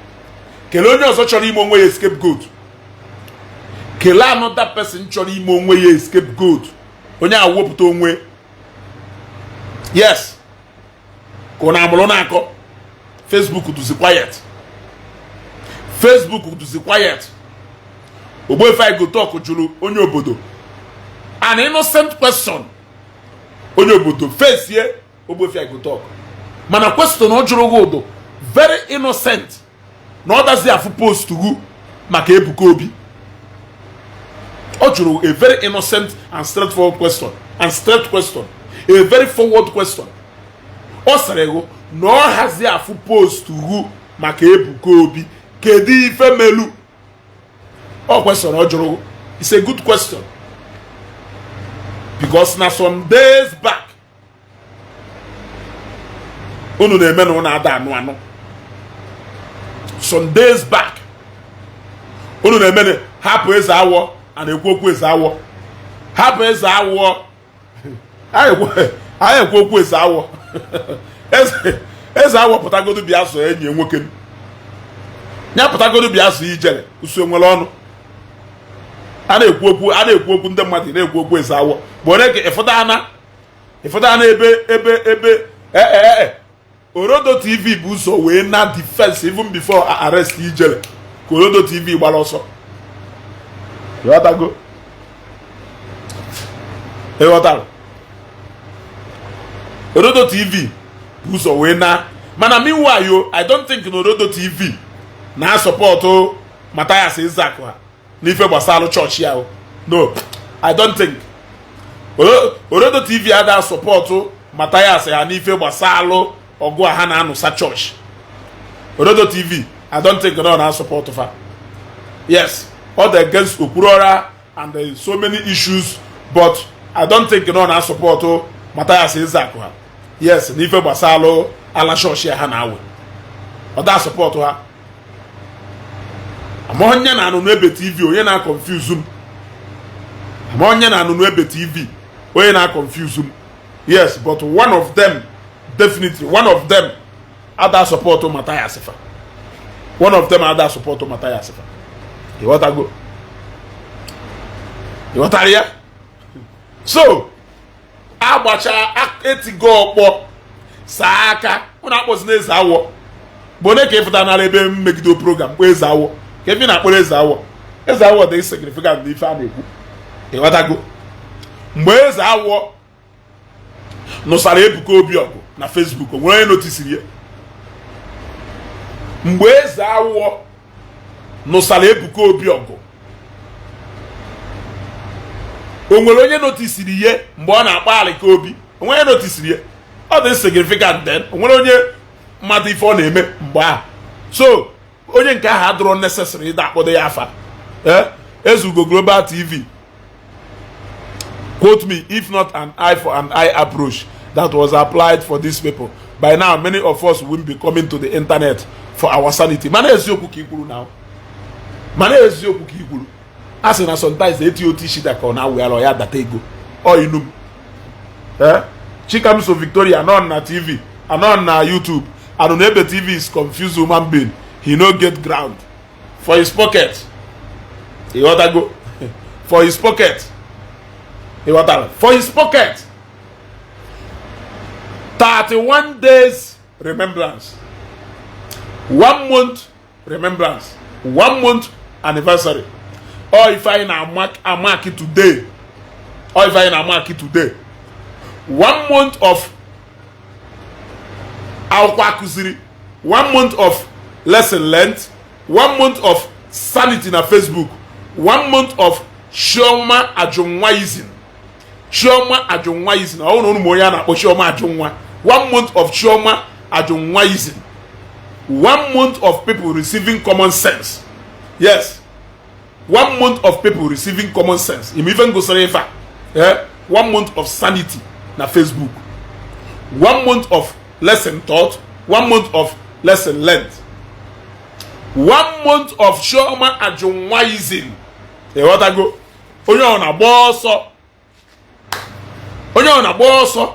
Kelee onye ọzọ chọrọ ime onwe ya scapegoat. Kelee another person chọrọ ime onwe ya scapegoat. Onye a wepụta onwe. Yes, ka ọ na-amụrụ na-akọ. Facebook duzi quiet, Facebook duzi quiet. Ogbuefi Gotalk jụrụ onye obodo an innocent question. Onye obodo fesie Ogbuefi, I go talk. Mana question ọ jụrụ gị ụdụ very innocent, na ọ dazi afụ post gụ maka Ebuka Obi. Ọ jụrụ a very innocent and straightforward question, and straight question, a very forward question. Ọ sịrị gụ na ọ hazi afụ post gụ maka Ebuka Obi, kedu ife melu? Ọ question ọ jụrụ, it's a good question, because na some days back unu na-eme na unu ada anụ anụ. Some days back unu na-eme na hapụ Eze Awọ, a na-ekwu okwu Eze Awọ, hapụ Eze Awọ, anyị ekwu okwu Eze Awọ. Eze Awọ pụtagodo bịa so enyi nwoke m ya, pụtagodo bịa so ijele usu nwere ọnụ a na-ekwu okwu, a na-ekwu okwu ndị mmadụ na-ekwu okwu Eze Awọ bụ onye ka ịfụta ana, ịfụta ana ebe ee Orodo TV bụ ụzọ wee na defense even before arrest ijele, ka Orodo TV gbara ọsọ. Ịghọtago? Ịghọtara? Orodo TV bụ ụzọ wee na, mana meanwhile yo, I don't think na Orodo TV na-asupport Mathias Ezeaku ha n'ife gbasara chọọchị ya. No, I don't think Orodo TV ada support Mathias ha n'ife gbasara ọgụ a ha na-anụsa chọọchị. Orodo TV, I don't think na ọ na-asupport fa. Yes, all the against Okwuluora and there is so many issues, but I don't think na ọ na-asupport Mathias Ezeaku ha, yes, n'ife gbasara ala chọọchị ha na-awe, ọ da support ha. Ama onye na-anụ n'Ebe TV, onye na-confuse m. Ama onye na-anụ n'Ebe TV, onye na-confuse m. Yes, but one of them, definitely one of them ada support Mathias fa. One of them ada support Mathias fa. Ịghọtago? Ịghọtara ya? So agbacha, etigo ọkpọ, saa aka. Ụnụ akpọzi Eze Awọ bụ onye ka ịfụta nara ebe mmegide program kpọ Eze Awọ, ka ebe ị na-akpọrọ Eze Awọ. Eze Awọ dị significant n'ife a na-ekwu. Ịghọtago? Mgbe Eze Awọ nụsara Ebuka Obi ọgụ na Facebook, o nwere onye noticeri ya? Mgbe Eze Awọ nụsara Ebuka Obi ọgụ, o nwere onye noticeri ihe? Mgbe ọ na-akpọ Alịka Obi, o nwere onye noticeri ihe? Ọ dị significant then. O nwere onye mmadụ ife ọ na-eme mgbe ahụ? So onye nke ahụ adịrọ necessary ịda akpọdo ya afa. Ezugo Global TV, quote me: "If not an eye for an eye approach that was applied for these people, by now many of us wouldn't be coming to the internet for our sanity." Mana eziokwu ka i kwuru na, mana eziokwu ka i kwuru. A sị na sometimes eti otu isi ka ọ na-awụ ya ya data ego ọ inu m. Eh, Chikamso Victoria anọ na TV, anọ na YouTube. Anụnebe TV is confused human being, he no get ground for his pocket. Ịghọtago? For his pocket. Ịghọtara? For his pocket. 31 days remembrance, one month remembrance, one month anniversary. Ọ ife anyị na-amark today, ọ ife anyị na-amark today, one month of akwụkwọ akụziri, one month of lesson learned, one month of sanity na Facebook, one month of Chioma Ajunwaism. Chioma Ajunwaism, ọ bụrụ na ụmụ onye a na-akpọ Chioma Ajunwa, one month of Chioma Ajunwaism, one month of people receiving common sense. Yes, one month of people receiving common sense. Ime ife ngosiri ife a, eh? One month of sanity na Facebook, one month of lesson taught, one month of lesson learned, one month of Chioma Ajunwaism. Ịghọtago? Onye ọ na-agba ọsọ, onye ọ na-agba ọsọ.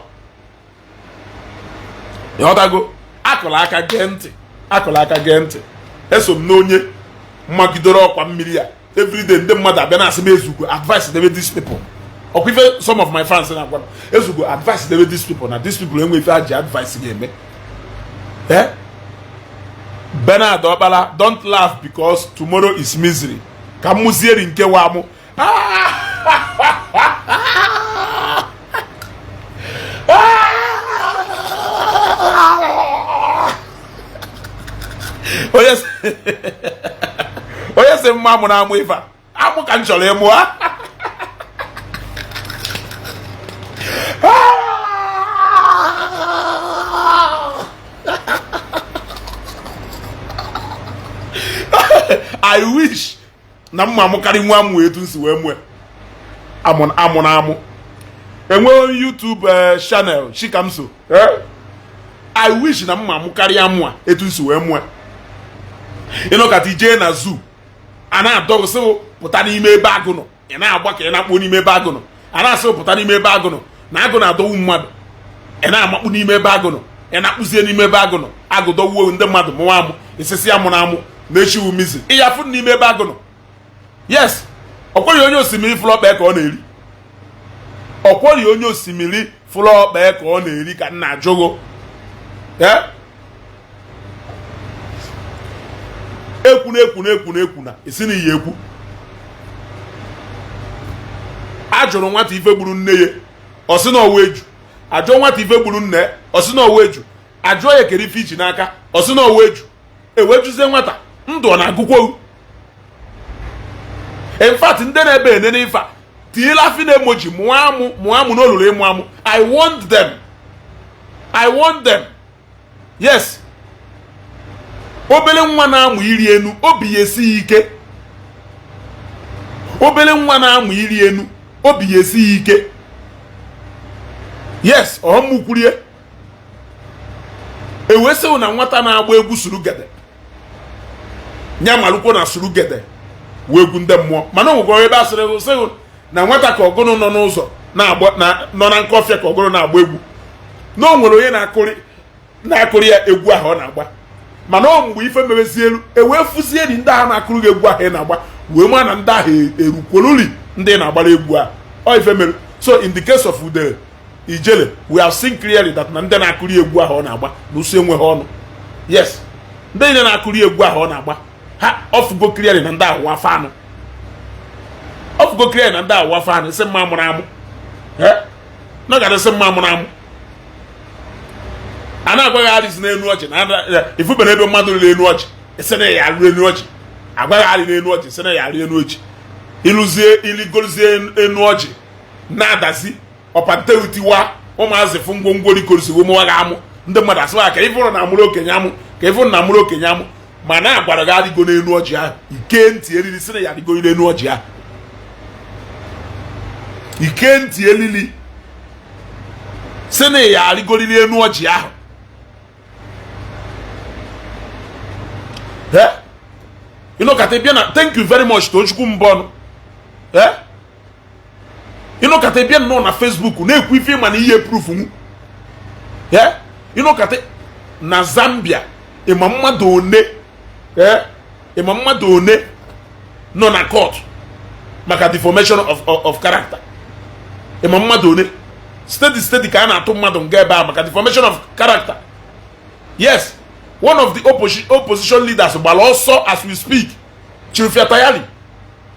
Ịghọtago? Akụla aka gee ntị, akụla aka gee ntị. Eso m n'onye mmagidere ọkwa mmiri a. Everyday ndị mmadụ abịa na-asị m, "Ezugo, advice debe these people." Ọkwa ife some of my fans na-agwa m, "Ezugo, advice debe these people," na these people enwe ife ha ji advice ga-eme. Eh, Bernard Ọkpala, don't laugh because tomorrow is misery. Ka m mụzieri nke wa mụ. Onye sị mma amụ na-amụ ife a, amụ ka m chọrọ ịmụ ha. I wish na mma amụkarị nwa amụ etu m si wee mụọ amụ na amụ. Enweghị YouTube channel Chikamso. I wish na mma amụkarị amụ a etu m si wee mụọ. Ịnọkata ijee na zoo, a na-adọgụsị pụta n'ime ebe agụ nọ, ị na-agba ka ị na-akpụ n'ime ebe agụ nọ, a na-asị pụta n'ime ebe agụ nọ na agụ na-adọwu mmadụ, ị na-amakpu n'ime ebe agụ nọ, ị na-akpụzie n'ime ebe agụ nọ, agụ dọwuo ndị mmadụ mụwa amụ, isisi amụ na amụ na-echiwu mizi ịyafụ n'ime ebe agụ nọ. Yes, ọkwọrị onye osimiri fụlụ ọkpa ka ọ na-eri, ọkwọrị onye osimiri fụlụ ọkpa ka ọ na-eri ka nna ajụgo. Ekwu na ekwu na ekwu na ekwu na esi na iyi ekwu. A jụrụ nwata ife gburu nne ya, ọ sị na ọwa eju. Ajụọ nwata ife gburu nne, ọ sị na ọwa eju. Ajụọ ya kere ife iji n'aka, ọ sị na ọwa eju. Ewejuzie nwata ndụ ọ na-agụkwa. In fact, ndị na-ebe ene n'ife a tiela afị na emoji mụọ amụ mụọ amụ n'olulu ịmụ amụ. I want them, I want them. Yes, obere nwa na-amụ iri enu obi ya esighị ike. Obere nwa na-amụ iri enu obi ya esighị ike. Yes, ọmụkwurie ewesịwụ na nwata na-agba egwu surugede nya malụkwo na surugede wee egwu ndị mmụọ. Mana o nwekwara ebe asịrị sịwụ na nwata ka ọgụnụ nọ n'ụzọ na-agba nọ na nkọfịa ka ọgụnụ na-agba egwu, na o nwere onye na-akụrị ya egwu ahụ ọ na-agba. Mana ọ mgbe ife mebezi elu ewee fụzie ni ndị ahụ na-akụrụ gị egwu ahụ ị na-agba, wee maa na ndị ahụ erukwoluri ndị na-agbara egwu ahụ ọ ife mere. So in the case of Udele Ijele, we have seen clearly that na ndị na-akụri egwu ahụ ọ na-agba na usu enweghị ọnụ. Yes, ndị niile na-akụri egwu ahụ ọ na-agba ha ọfụgo clearly na ndị ahụ wafa anụ, ọfụgo clearly na ndị ahụ wafa anụ. Sị mma mụrụ amụ nọgadịsị mma mụrụ amụ a na-agwaghị arịzi n'elu ọjị na ifubere ebe mmadụ riri elu ọjị isi na ya arị elu ọjị, agwaghị arị n'elu ọjị isi na ya arị elu ọjị, ịlụzie iligorozie elu ọjị na-adazi ọpantewutiwa ụmụazị fụ ngwongwo rikorisiwo mụwa gị amụ. Ndị mmadụ asịwa ka ịfụrụ na amụrụ okenye amụ, ka ịfụrụ na amụrụ okenye amụ, ma na-agwara gị arịgo n'elu ọjị ahụ, ike ntị eriri sị na ya arịgo n'elu ọjị ahụ, ike ntị elili sị na ya arịgoriri elu ọjị ahụ. Ịnọkata bịa na thank you very much Tochukwu Mbọnụ. Ịnọkata bịa nnọọ na Facebook na-ekwu ife ịma na ihe proof nwu. Ịnọkata na Zambia ịma mmadụ one, ịma mmadụ one nọ na court maka deformation of character. Ịma mmadụ one steady steady ka a na-atụ mmadụ nga ebe a maka deformation of character. Yes, one of the opposition leaders gbara ọsọ as we speak, Chilufya Tayali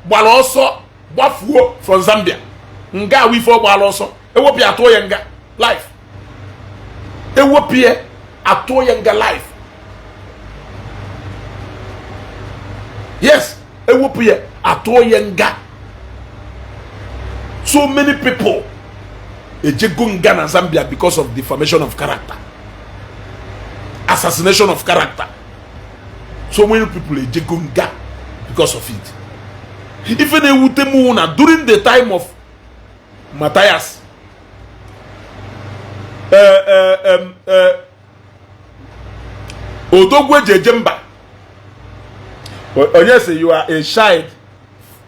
gbara ọsọ gbafuo from Zambia. Nga awụ ife ọ gbara ọsọ, ewepụ ya atụọ ya nga life, ewepụ ya atụọ ya nga life. Yes, ewepụ ya atụọ ya nga. So many people ejego nga na Zambia because of defamation of character, assassination of character. So many people ejego nga because of it. Ife na-ewute m na during the time of Matthias, Odogwu eji eje mba, onye sị you are a child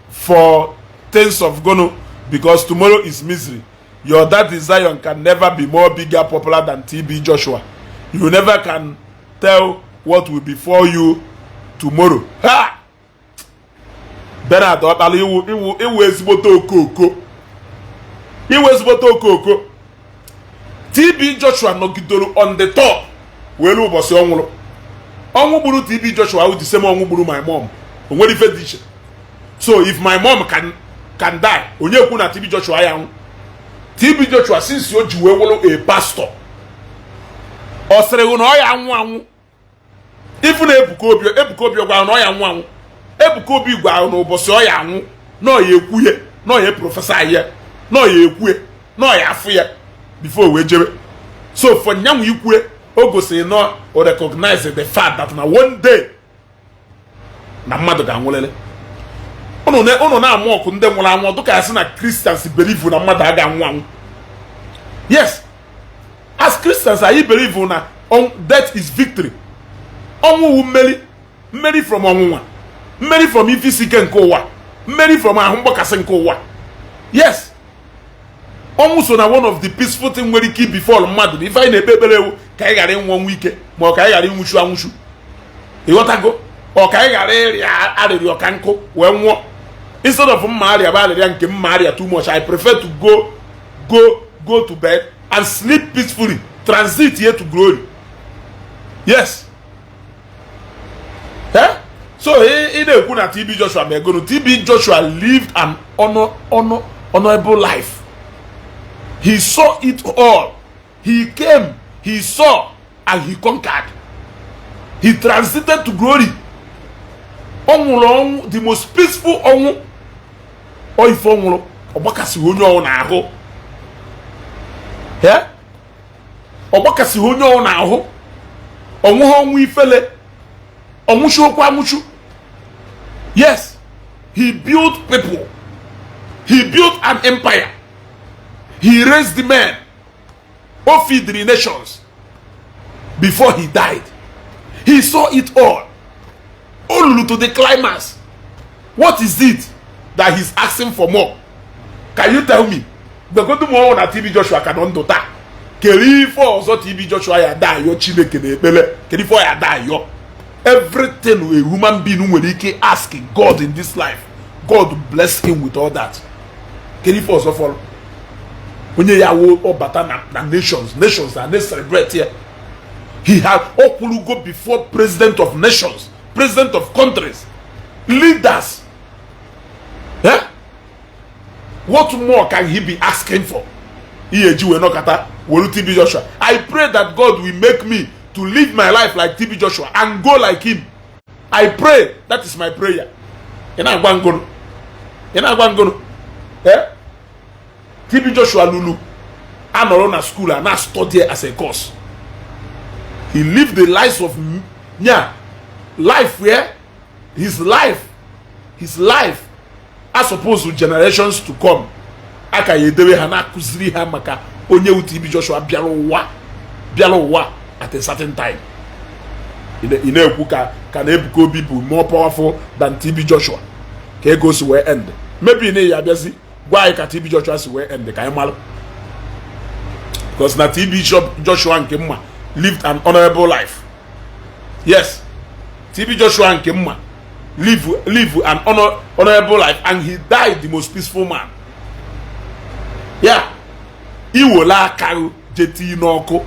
for things of Gono because tomorrow is misery. Your daddy Zion can never be more bigger popular than TB Joshua. You never can tell what will befall you tomorrow. Ha! Bernard Ọkpala iwu ezigbote okooko, iwu ezigbote okooko. TB Joshua nọgidoro on the top wee ruo ụbọchị ọ nwụrụ. Ọnwụ gburu TB Joshua wụ the same ọnwụ gburu my mom. O nwere ife dị iche. So if my mom can die, onye kwu na TB Joshua ya nwụ. TB Joshua since o ji wee wụrụ a pastor, ọ sịrị na ọ ya anwụ anwụ. Ifu na Ebuka Obi, Ebuka Obi gwara na ọ ya nwụ anwụ. Ebuka Obi gwara na ụbọchị ọ ya anwụ, na ọ ya ekwuye, na ọ ya prophesy ya, na ọ ya ekwue, na ọ ya afụ ya before wee jebe. So for nyanwụ ikwue, o gosiri na o recognize the fact that na one day na mmadụ ga-anwụlele. Ụnụ na-amụ ọkụ ndị nwụrụ anwụ, dịka ya sị na Christians believe na mmadụ aga anwụ anwụ. Yes, as Christians, anyị believe na death is victory. Ọnwụ wu mmeri, mmeri from ọnwụnwa, mmeri from ife isi ike nke ụwa, mmeri from ahụ mgbakasị nke ụwa. Yes, ọnwụ so na one of the peaceful thing nwere ike ibefall mmadụ. Na ife anyị na-ekpe ekpere ewu ka anyị ghara ịnwụ ọnwụ ike, ma ọ ka anyị ghara ịnwụchu anwụchu, ịghọtago? Ọ ka anyị ghara ịrịa arịrịọ ka nkụ wee nwụọ. Instead of mma arịa bụ arịrịa nke mma arịa too much, I prefer to go to bed and sleep peacefully, transit here to glory. Yes, eh? So ị na-ekwu na TB Joshua megonu. TB Joshua lived an honorable life. He saw it all. He came, he saw and he conquered. He transited to glory. Ọ nwụrụ ọnwụ the most peaceful ọnwụ. Ọ ife ọ nwụrụ, ọ gbakasịghị onye ọnwụ n'ahụ. Ọ gbakasịghị onye ọnwụ n'ahụ. Ọnwụghị ọnwụ ifele, ọnwụchu okwu anwụchu. Yes, he built people, he built an empire, he raised the men, o feed the nations before he died. He saw it all. O lulu to the climax. What is it that he's asking for more? Can you tell me? Gbagodu m, ọnwụ na TB Joshua ka nọ ndụ taa, kedu ife ọzọ TB Joshua ya da ayọ Chineke na ekpere? Kedu ife ọ ya da ayọ? Everything a human being nwere ike ask God in this life, God bless him with all that. Kedu ife ọzọ fọrọ onye ya wo ọbata na nations and they celebrate here? He had okwulugo before president of nations, president of countries, leaders, eh? What more can he be asking for? Ihe eji wee nọkọta were TB Joshua. I pray that God will make me to live my life like TB Joshua and go like him. I pray, that is my prayer. Ị na-agwa ngụnụ, ị na-agwa ngụnụ, eh? TB Joshua lulu anọrọ na school a na study as a course. He lived the lives of nya life where his life as opposed to generations to come, aka ya edewe ha na-akụziri ha maka onye wu TB Joshua bịara ụwa at a certain time. Ị na-ekwu ka na Ebuka Obi bụ more powerful than TB Joshua. Ka ego si wee end, maybe na ya abịazi gwa anyị ka TB Joshua si wee end, ka anyị mara, because na TB Joshua nke mma lived an honorable life. Yes, TB Joshua nke mma live an honorable life and he died the most peaceful man. Ya iwole aka je tii n'ọkụ,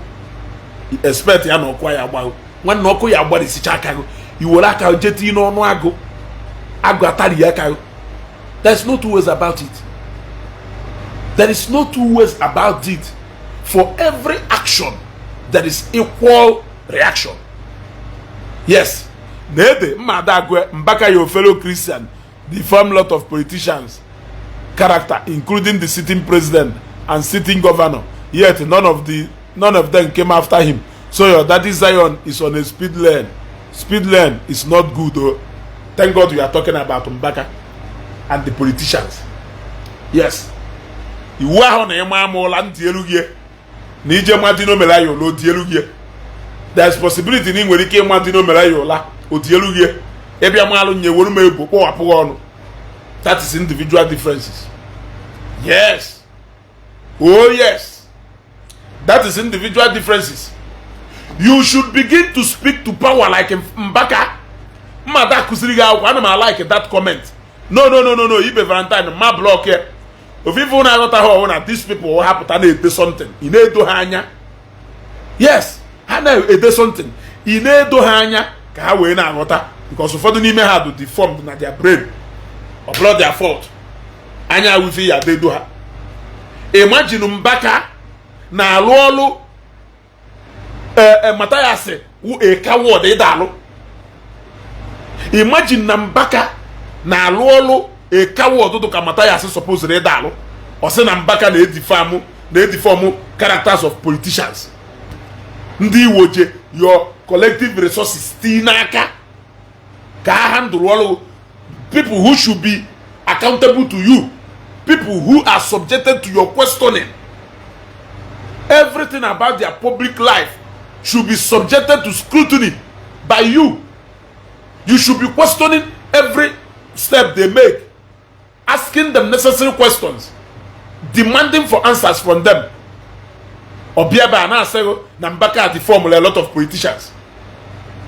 expect ya na ọkụ ya agbaghụ. Nwanne, ọkụ ya agbarisicha aka gị. Iwere aka je tii n'ọnụ agụ, agụ atari aka gị. There is no two ways about it. There is no two ways about it. For every action, there is equal reaction. Yes, na ede mmadụ agụ Mbaka, your fellow Christian, defame lot of politicians character, including the sitting president and sitting governor, yet none of them came after him. So your daddy Zion is on a speed lane. Speed lane is not good oh. Thank God we are talking about Mbaka and the politicians. Yes, iwu ahụ na ịma ama ụla ntị elu gị na ije madino mere ya ụla oti elu gị. There is possibility na ị nwere ike ịma dino mere ya ụla oti elu gị, ịbịa malụ nye were m ebu kpọwapụ gị ọnụ. That is individual differences. Yes, oh yes, that is individual differences. You should begin to speak to power like Mbaka. Mmadụ akụziri gị akwụkwọ. Ana m like that comment. No, no, no, no, no. Ibe Valentine ma block ya. Ofufe na-aghọta ha ọhụụ na these people ha pụta na-ede something, ị na-edo ha anya. Yes, ha na-ede something, ị na-edo ha anya ka ha wee na-aghọta, because ụfọdụ n'ime ha dị deformed na their brain. Ọ bụrụ their fault, anya wifi ya dedo ha. Imagine Mbaka na-alụ ọlụ ee Mathias wụ a coward ịda alụ. Imagine na Mbaka na-alụ ọlụ a coward ọdụdụ ka Mathias supposed ịda alụ. Ọ sị na Mbaka na-edefame characters of politicians. Ndị Iwo je your collective resources tii n'aka ka ha handle ọlụ people who should be accountable to you, people who are subjected to your questioning. Everything about their public life should be subjected to scrutiny by you. You should be questioning every step they make, asking them necessary questions, demanding for answers from them. Ọbịa ebe a na-asịghị na Mbaka defame a lot of politicians.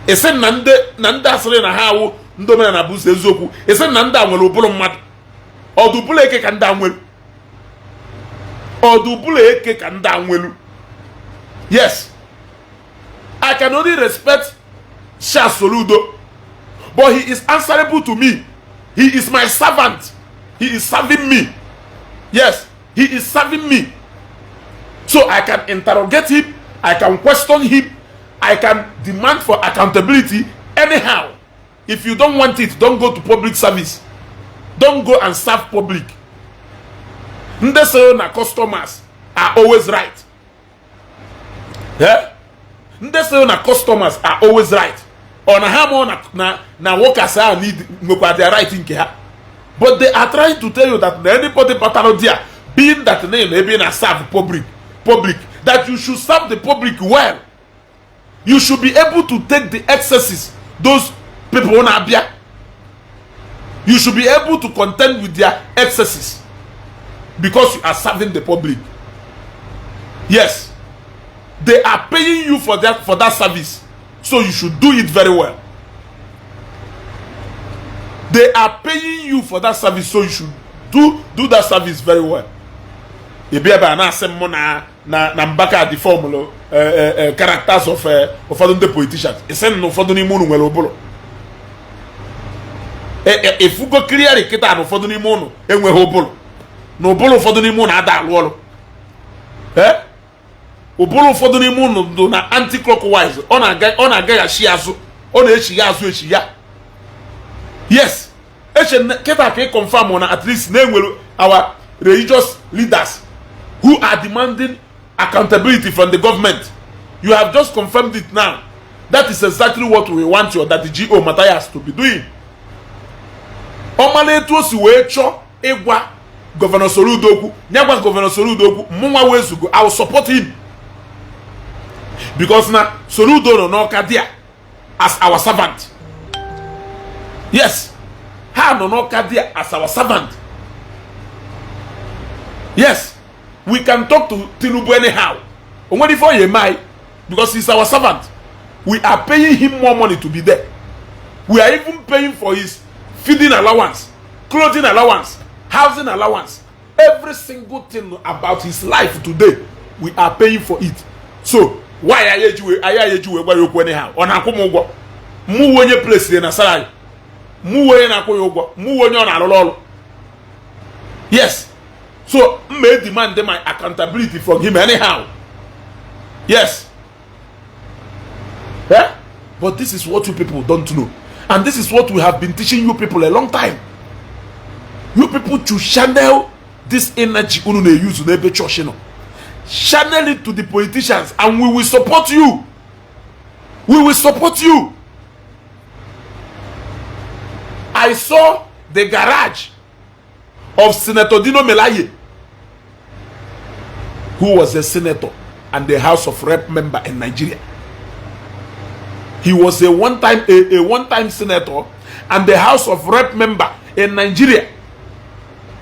Esi na ndị asịrị na ha awụ ndị omenala bụ ụzọ eziokwu. Esi na ndị a nwere ụbụrụ mmadụ, ọdụ ụbụrụ eke ka ndị a nwere, ọdụ ụbụrụ eke ka ndị a nwelu. Yes, I can only respect Charles Soludo, but he is answerable to me. He is my servant. He is serving me. Yes, he is serving me, so I can interrogate him, I can question him, I can demand for accountability anyhow. If you don't want it, don't go to public service. Don't go and serve public. Ndị sịrị na customers are always right, yeah? Ndị sịrị na customers are always right, ọ na ha mụọ na workers ahụ need nwekwa their right nke ha. But they are trying to tell you that na anybody batara there, being that name ebe na serve public, that you should serve the public well. You should be able to take the excesses those people na-abịa. You should be able to contend with their excesses because you are serving the public. Yes, they are paying you for that service, so you should do it very well. They are paying you for that service, so you should do that service very well. Ebi ebe a na-asị m na Mbaka defame characters of ụfọdụ ndị politicians. Isi na ụfọdụ n'ime unu nwere ụbụrụ. Efugo clearly kịta na ụfọdụ n'ime unu enweghị ụbụrụ, na ụbụrụ ụfọdụ n'ime unu ada alụ ọrụ. Ee, ụbụrụ ụfọdụ n'ime unu dị na anti-clockwise. Ọ na-agaghachi azụ, ọ na-echigha azụ echigha. Yes, eche kịta ka ị confirm na at least na-enwere our religious leaders who are demanding accountability from the government. You have just confirmed it now. That is exactly what we want your Daddy G.O. Matthias to be doing. Ọ mara etu o si wee chọọ ịgwa Governor Soludo okwu, nye gwa Governor Soludo okwu. Mụnwa wezugo, I will support him because na Soludo nọ n'Ọka there as our servant. Yes, ha nọ n'Ọka there as our servant. Yes, we can talk to Tinubu anyhow. O nwere ife ọ ya eme anyị because he's our servant. We are paying him more money to be there. We are even paying for his feeding allowance, clothing allowance, housing allowance. Every single thing about his life today, we are paying for it. So why anyị eji wee gwa ya okwu anyhow? Ọ na-akwụ m ụgwọ? Mụ onye place na salary, mụ onye na-akwụ ya ụgwọ, mụ onye ọ na-arụrụ ọrụ. Yes, so m may demand my accountability from him anyhow. Yes, yeah? But this is what you people don't know, and this is what we have been teaching you people a long time. You people to channel this energy unu na-use n'ebe chọọchị nọ, channel it to the politicians and we will support you. We will support you. I saw the garage of Senator Dino Melaye, who was a senator and the House of Rep member in Nigeria. He was a one-time senator and the House of Rep member in Nigeria.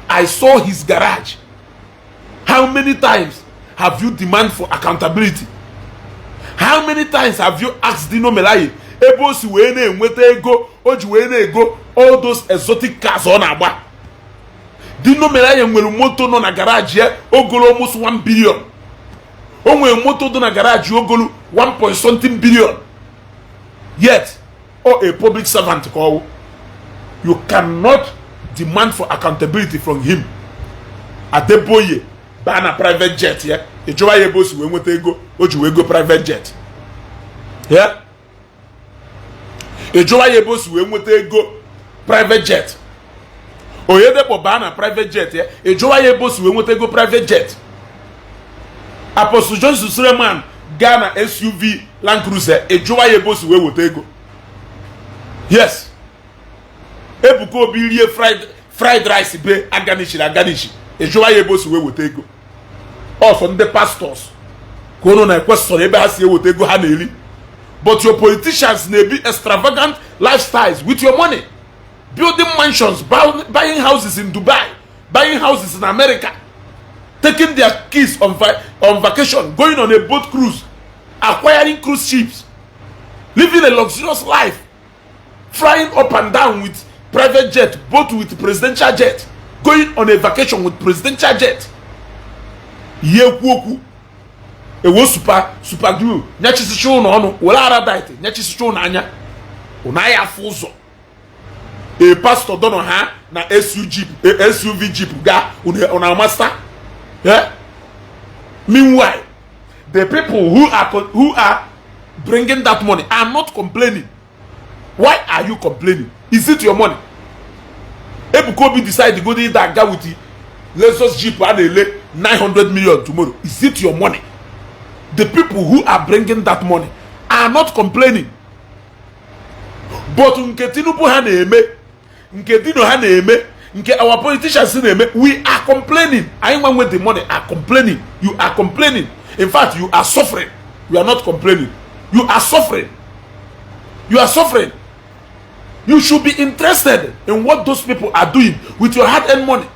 I saw his garage. How many times have you demand for accountability? How many times have you asked Dino Melaye ebe o si wee na-enweta ego o ji wee na-ego all those exotic cars ọ na-agba? Dino Melaye nwere moto nọ na garage ya ogolo almost 1 billion. O nwere moto dị na garage ogolo 1 point something billion. Yet or a public servant ka ọwụ, you cannot demand for accountability from him. Adeboye baa na private jet ya, ịjụwa ya ebe o si wee nweta ego o ji wee go private jet ya. Ịjụwa ya ebe o si wee nweta ego private jet. Oyedepo baa na private jet ya, ịjụwa ya ebe o si wee nweta ego private jet. Apostle Johnson Suleman gaa na SUV Land Cruiser, ịjụwa ya ebe o si wee weta ego. Yes, Ebuka Obi rie fried rice be aganishiri aganishi, ịjụwa ya ebe o si wee weta ego. Ọsọ ndị pastors ka unu na-ekwesịrị ebe ha si eweta ego ha na-eri, but your politicians na-ebi extravagant lifestyles with your money, building mansions, buying houses in Dubai, buying houses in America, taking their kids on vacation, going on a boat cruise, acquiring cruise ships, living a luxurious life, flying up and down with private jet, both with presidential jet, going on a vacation with presidential jet. Ihe ekwu okwu ewo super super glue nyachisicha ụlọ ọnụ, were Araldite nyachisicha ụlọ anya ụnụ anya afụ ụzọ. A pastor dọnọ ha na SUV jeep gaa unu amasta. Yeah? Meanwhile, the people who are bringing that money are not complaining. Why are you complaining? Is it your money? Ebuka Obi decide to go there aga with the Lexus jeep a na-ele 900 million tomorrow. Is it your money? The people who are bringing that money are not complaining, but nke Tinubu ha na-eme, nke Dino ha na-eme, nke our politicians na-eme, we are complaining. Anyị nwa nwe the money are complaining. You are complaining. In fact, you are suffering. You are not complaining, you are suffering. You are suffering. You should be interested in what those people are doing with your hard-earned money.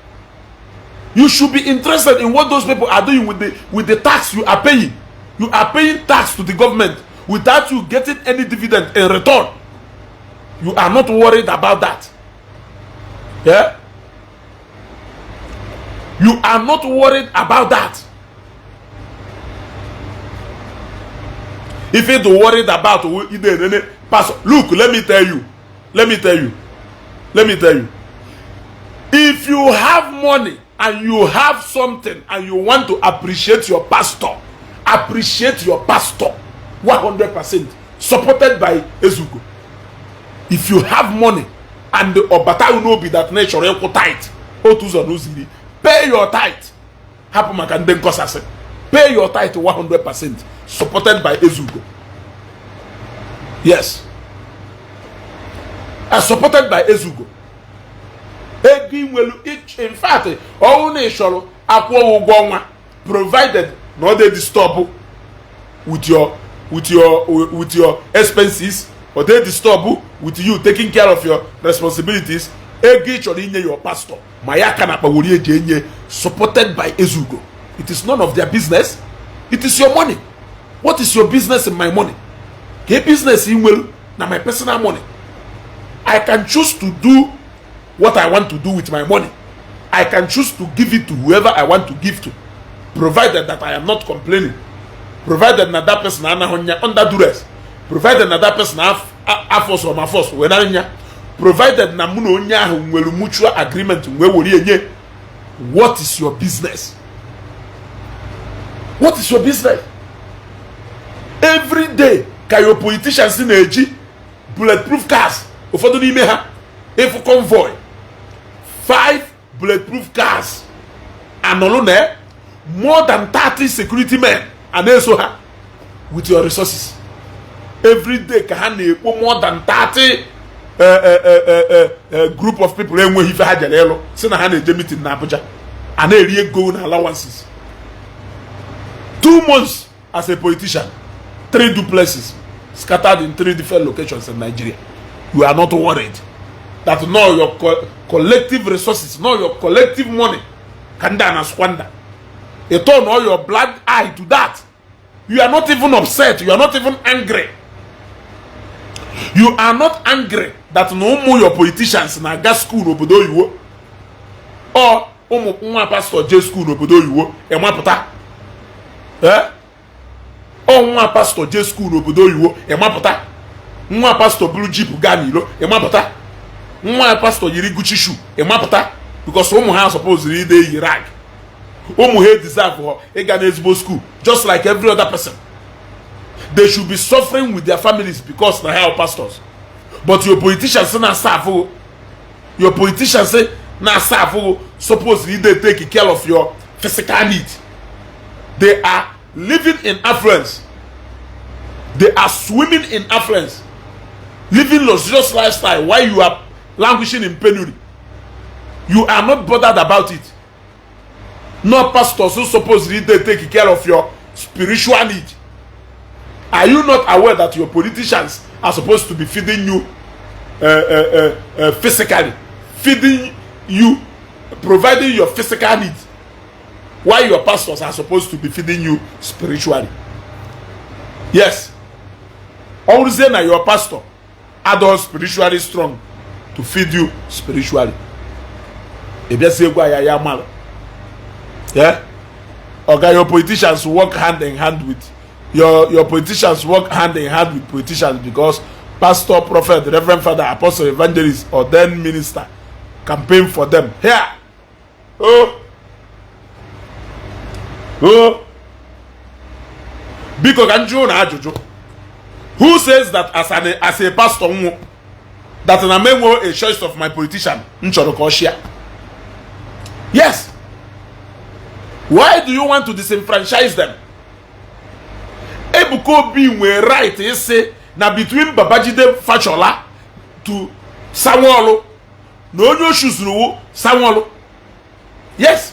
You should be interested in what those people are doing with the tax you are paying. You are paying tax to the government without you getting any dividend in return. You are not worried about that. Yeah, you are not worried about that. If you worried about pastor, look, let me tell you, let me tell you, let me tell you, if you have money and you have something and you want to appreciate your pastor, appreciate your pastor 100%, supported by Ezugo. If you have money and the ọbata n'obi that nature ịkwụ tithe otu ụzọ n'ụzọ iri, pay your tithe. Hapụ maka ndị nkọsasị. Pay your tithe 100%, supported by Ezugo. Yes, as supported by Ezugo. Ego inwelu, in fact, ọnwụ na ịchọrọ akwụọ ụgwọ ọnwa, provided na ọ dị disturb with your expenses, or dey disturb with you taking care of your responsibilities, ego ị chọrọ inye your pastor, ma ya ka na akpawori eji enye, supported by Ezugo. It is none of their business. It is your money. What is your business in my money? Ka business ị nwere na my personal money? I can choose to do what I want to do with my money. I can choose to give it to whoever I want to give to, provided that I am not complaining, provided na that person anaghị nya under duress, provided na that person afọs or ma force wee nara nya, provided na mụ na onye ahụ nwere mutual agreement wee were enye. What is your business? What is your business? Every day ka your politicians na-eji bulletproof cars, ụfọdụ n'ime ha ịfụ convoy, five bulletproof cars anọlụ na more than 30 security men a na-eso ha with your resources. Every day ka ha na-ekpo more than 30 group of people enweghị ife ha jere ịlụ, si na ha na-eje meeting na Abuja, a na-eri ego na allowances. 2 months as a politician, three duplexes scattered in three different locations in Nigeria. You are not worried that no your collective resources, no your collective money ka ndị a na squander. You turn all your black eye to that. You are not even upset. You are not even angry. You are not angry that na ụmụ your politicians na-aga school n'obodo oyibo, ọ ụmụ nwa pastor jee school n'obodo oyibo ịmapụta. Eh, ọ nwa pastor jee school n'obodo oyibo ịmapụta. Nwa pastor buru jeep gaa n'ilo ịmapụta. Nwa pastor yiri Gucci shoe ịmapụta, because ụmụ ha supposed ide eyi rag. Ụmụ ha deserve họ ịga n'ezigbo school just like every other person. They should be suffering with their families because na ha are pastors. But your politicians na-serve, your politicians na-serve supposedly they take care of your physical need. They are living in affluence, they are swimming in affluence, living luxurious lifestyle while you are languishing in penury. You are not bothered about it. No pastors who supposedly they take care of your spiritual need. Are you not aware that your politicians are supposed to be feeding you physically, feeding you, providing your physical needs, while your pastors are supposed to be feeding you spiritually? Yes, ọ bụrụzie na your pastor adult spiritually strong to feed you spiritually, ị bịazie gwa ya ya mara. Yeah, oga, your politicians work hand in hand with your politicians, work hand in hand with politicians, because pastor, prophet, reverend father, apostle, evangelist or then minister campaign for them here. Oh, biko, ka m jụọ na ajụjụ. Who says that as a pastor nwụ that na m enwe a choice of my politician m chọrọ ka ọ share? Yes. Why do you want to disenfranchise them? Ebuka Obi nwere right ịsị na between Babajide Fashola to Sanwo-Olu, na onye oshuzuru wu Sanwo-Olu. Yes,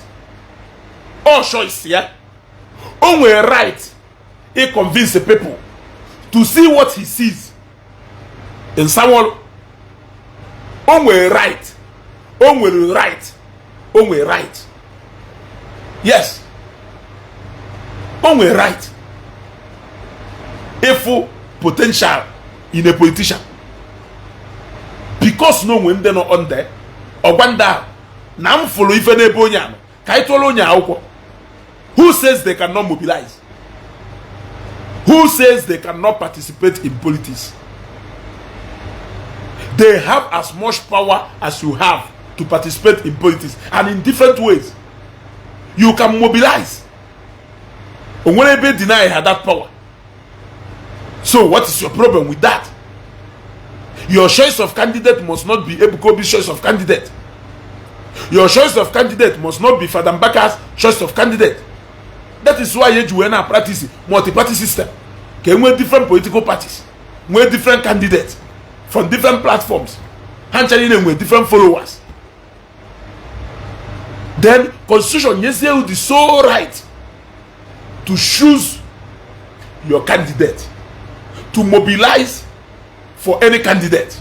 all choice ya. O nwere right ị convince people to see what he sees in Sanwo-Olu. O nwere right, o nwere right, o nwere right. Yes, o nwere right ịfụ potential in a politician, because na onwe ndị nọ on there, ọgwa ndị ahụ na m fụrụ ife n'ebe onye ahụ ka anyị tụọrọ onye akwụkwọ. Who says they cannot mobilize? Who says they cannot participate in politics? They have as much power as you have to participate in politics, and in different ways you can mobilize. Onwere ebe deny her that power? So what is your problem with that? Your choice of candidate must not be Ebuka Obi's choice of candidate. Your choice of candidate must not be Father Mbaka's choice of candidate. That is why eji wee na practice multi-party system, ka enwee different political parties, nwee different candidates from different platforms, ha ncha niile nwee different followers. Then constitution nyezie you the sole right to choose your candidate, to mobilize for any candidate.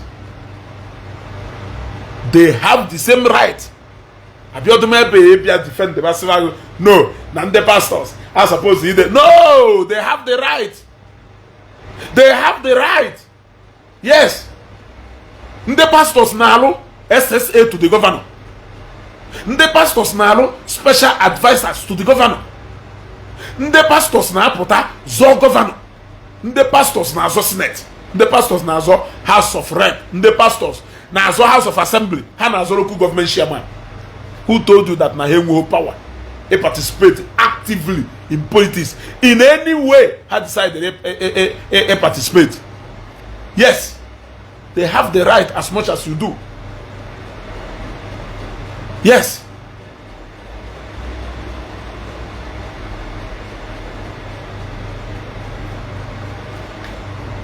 They have the same right. Abiodun ebe bịa defend the masịrị no na ndị pastors are supposed to either. No, they have the right, they have the right. Yes, ndị pastors na-alụ SSA to the governor, ndị pastors na-alụ special advisers to the governor, ndị pastors na-apụta zọọ governor, ndị pastors na-azọ senate, ndị pastors na-azọ House of Rep, ndị pastors na-azọ House of Assembly, ha na-azọ local government chairman. Who told you that na ha enweghị power e participate actively in politics in any way ha decided e participate? Yes, they have the right as much as you do. Yes.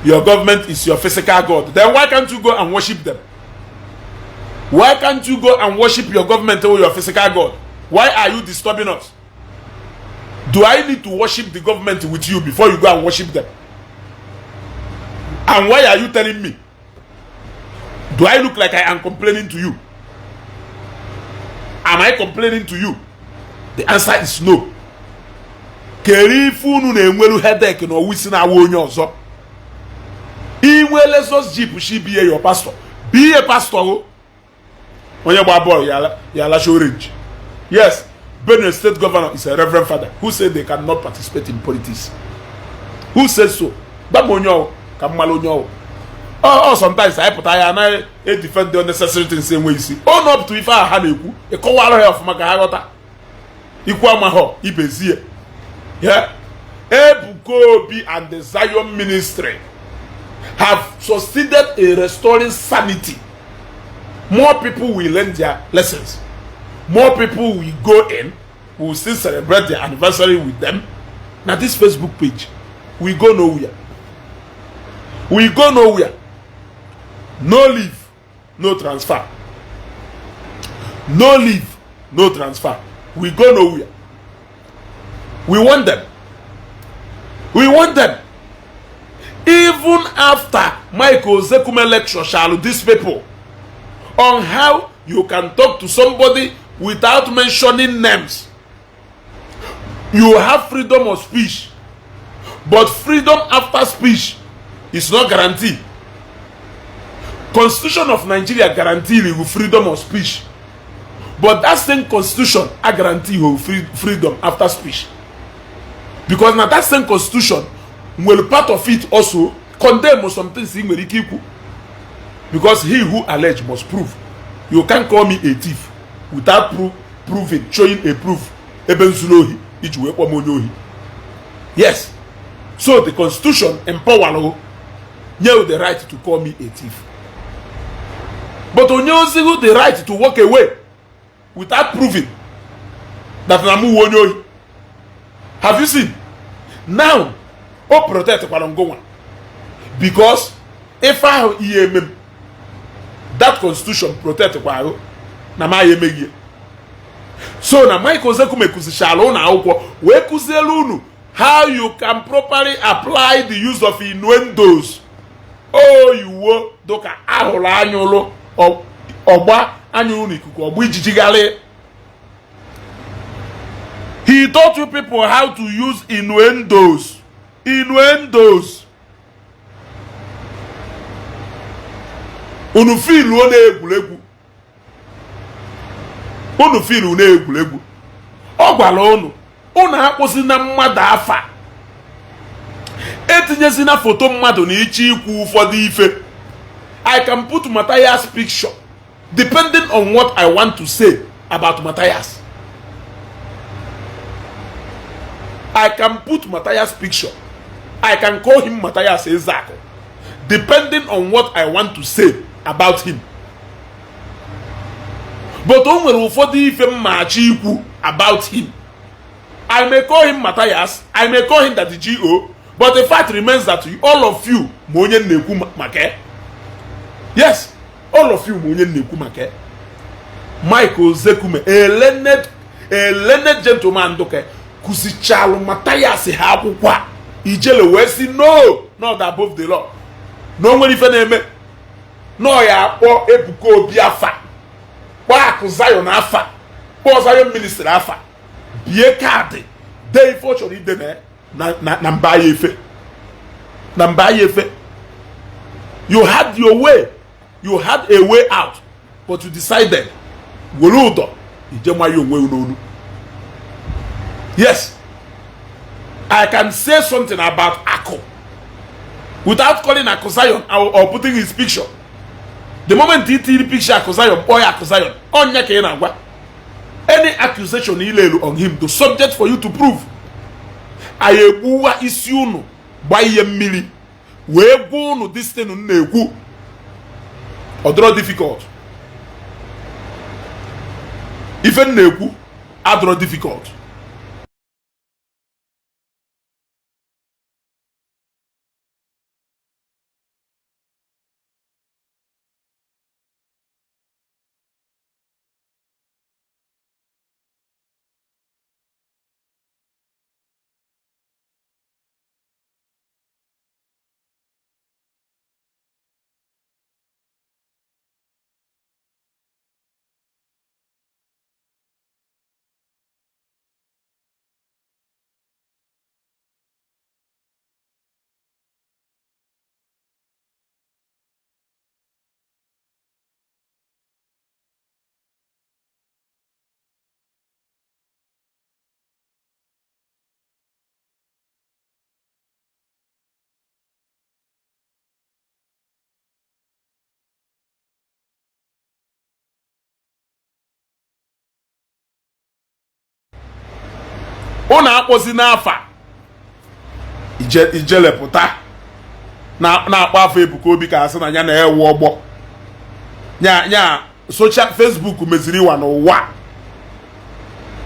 Your government is your physical god, then why can't you go and worship them? Why can't you go and worship your government or your physical god? Why are you disturbing us? Do I need to worship the government with you before you go and worship them? And why are you telling me? Do I look like I am complaining to you? Am I complaining to you? The answer is no. Kere ife unu na-enwelu headache na owu isi na-awa onye ọzọ? Inwe Lexus Jeep shi be your pastor, be a pastor o. Onye gba bọọlụ ya alacha orange. Yes, Benue State governor is a reverend father. Who said they cannot participate in politics? Who says so? Gba m onye ọwụ ka m mara onye ọwụ. Ọ sometimes anyị pụta ya anaghị edefend the unnecessary things enwe isi. Own up to ife ahụ ha na-ekwu, ịkọwara ha ọfụma ka ha ghọta. Ikwu amaghọ ibezie ya. Ebuka Obi and the Zion Ministry Have succeeded in restoring sanity. More people will learn their lessons. More people will go in. We will still celebrate their anniversary with them. Now this Facebook page, we go nowhere. We go nowhere. No leave, no transfer. No leave, no transfer. We go nowhere. We want them. We want them. Even after Michael Ozekhome lecture shall these people on how you can talk to somebody without mentioning names. You have freedom of speech, but freedom after speech is not guaranteed. Constitution of Nigeria guarantee you freedom of speech, but that same constitution I guarantee you freedom after speech, because na that same constitution nwere part of it also condemn some things ị nwere ike ikwu, because he who allege must prove. You can't call me a thief without proving, showing a proof ebe m zuru ohi iji wee kpọọ m onye ohi. Yes, so the constitution empower nye you the right to call me a thief, but onye ozighị the right to walk away without proving that na mụ onye ohi. Have you seen now? O protect kwara ngụnwa, because ife ahụ ihe eme m, that constitution protect kwa ahụ na ma ya emeghie. So na Michael Ozekhome kụzichala ụlọ akwụkwọ wee kụzielu unu how you can properly apply the use of innuendos. Oyiwo dụka ahụrụ anyụlụ ọgba anyụrụ n'ikuku ọgba ijijigharị. He taught you people how to use innuendos. Innuendos unu filuo na-egwuregwu, unu filu na-egwuregwu. Ọ gwara unu, unu akpụzi na mmadụ afa, etinyezina foto mmadụ na iche ikwu ụfọdụ ife. I can put Matthias picture depending on what I want to say about Matthias. I can put Matthias picture, I can call him Matthias Ezeaku depending on what I want to say about him. But o nwere ụfọdụ ife m ma achọ ikwu about him, I may call him Matthias, I may call him Daddy G.O., but the fact remains that all of you ma onye m na-ekwu maka ya. Yes, all of you ma onye m na-ekwu maka ya. Mike Ozekhome, a learned gentleman dụka kụzichalụ Matthias ha akwụkwọ a, ijele wee sị no, not above the law, na o nwere ife na-eme nọọ ya akpọ Ebuka Obi afa, kpọọ Akụ Zion afa, kpọọ Zion Ministry afa, bie card dee ife ọ chọrọ ide na mba ya efe na mba ya efe. You had your way, you had a way out, but you decided were ụdọ ije nwayọ onwe n'onu. Yes, I can say something about Akụ without calling Akụ Zion or putting his picture. The moment i tiri picture Akụ Zion, kpọọ ya Akụ Zion, ọnya ka ị na-agwa. Any accusation ilelu on him, the subject for you to prove. Anyị egbuwa isi unu gba ihe mmiri wee gwa unu this thing m na-ekwu. Ọ dịrọ difficult. Ife m na-ekwu adịrọ difficult. Unu akpọzi n'afa ijelepụta. Na-akpọ afọ Ebuka Obi ka asị na ya na-ewu ọgbọ nya nya social Facebook meziri ịwa n'ụwa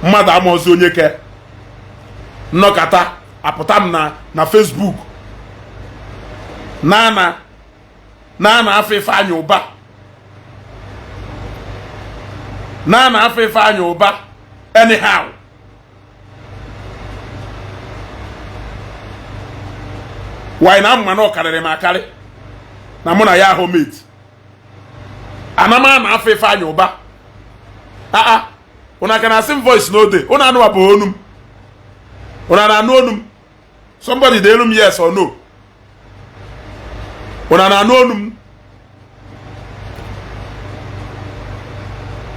mmadụ amaozi onye ke nnọkata apụta m na Facebook na na afọ Ifeanyị Ụba na afọ Ifeanyị Ụba anyhow. Why na mma na ọ karịrị m akarị na mụ na ya ahụ mate anama na afọ Ifeanyị Ụba aa ụna ka na-asị m voice no dey. Ụna anụ abụ onu m, ụna na-anụ onu m. Somebody dey elu m, yes or no? Ụna na-anụ onu m?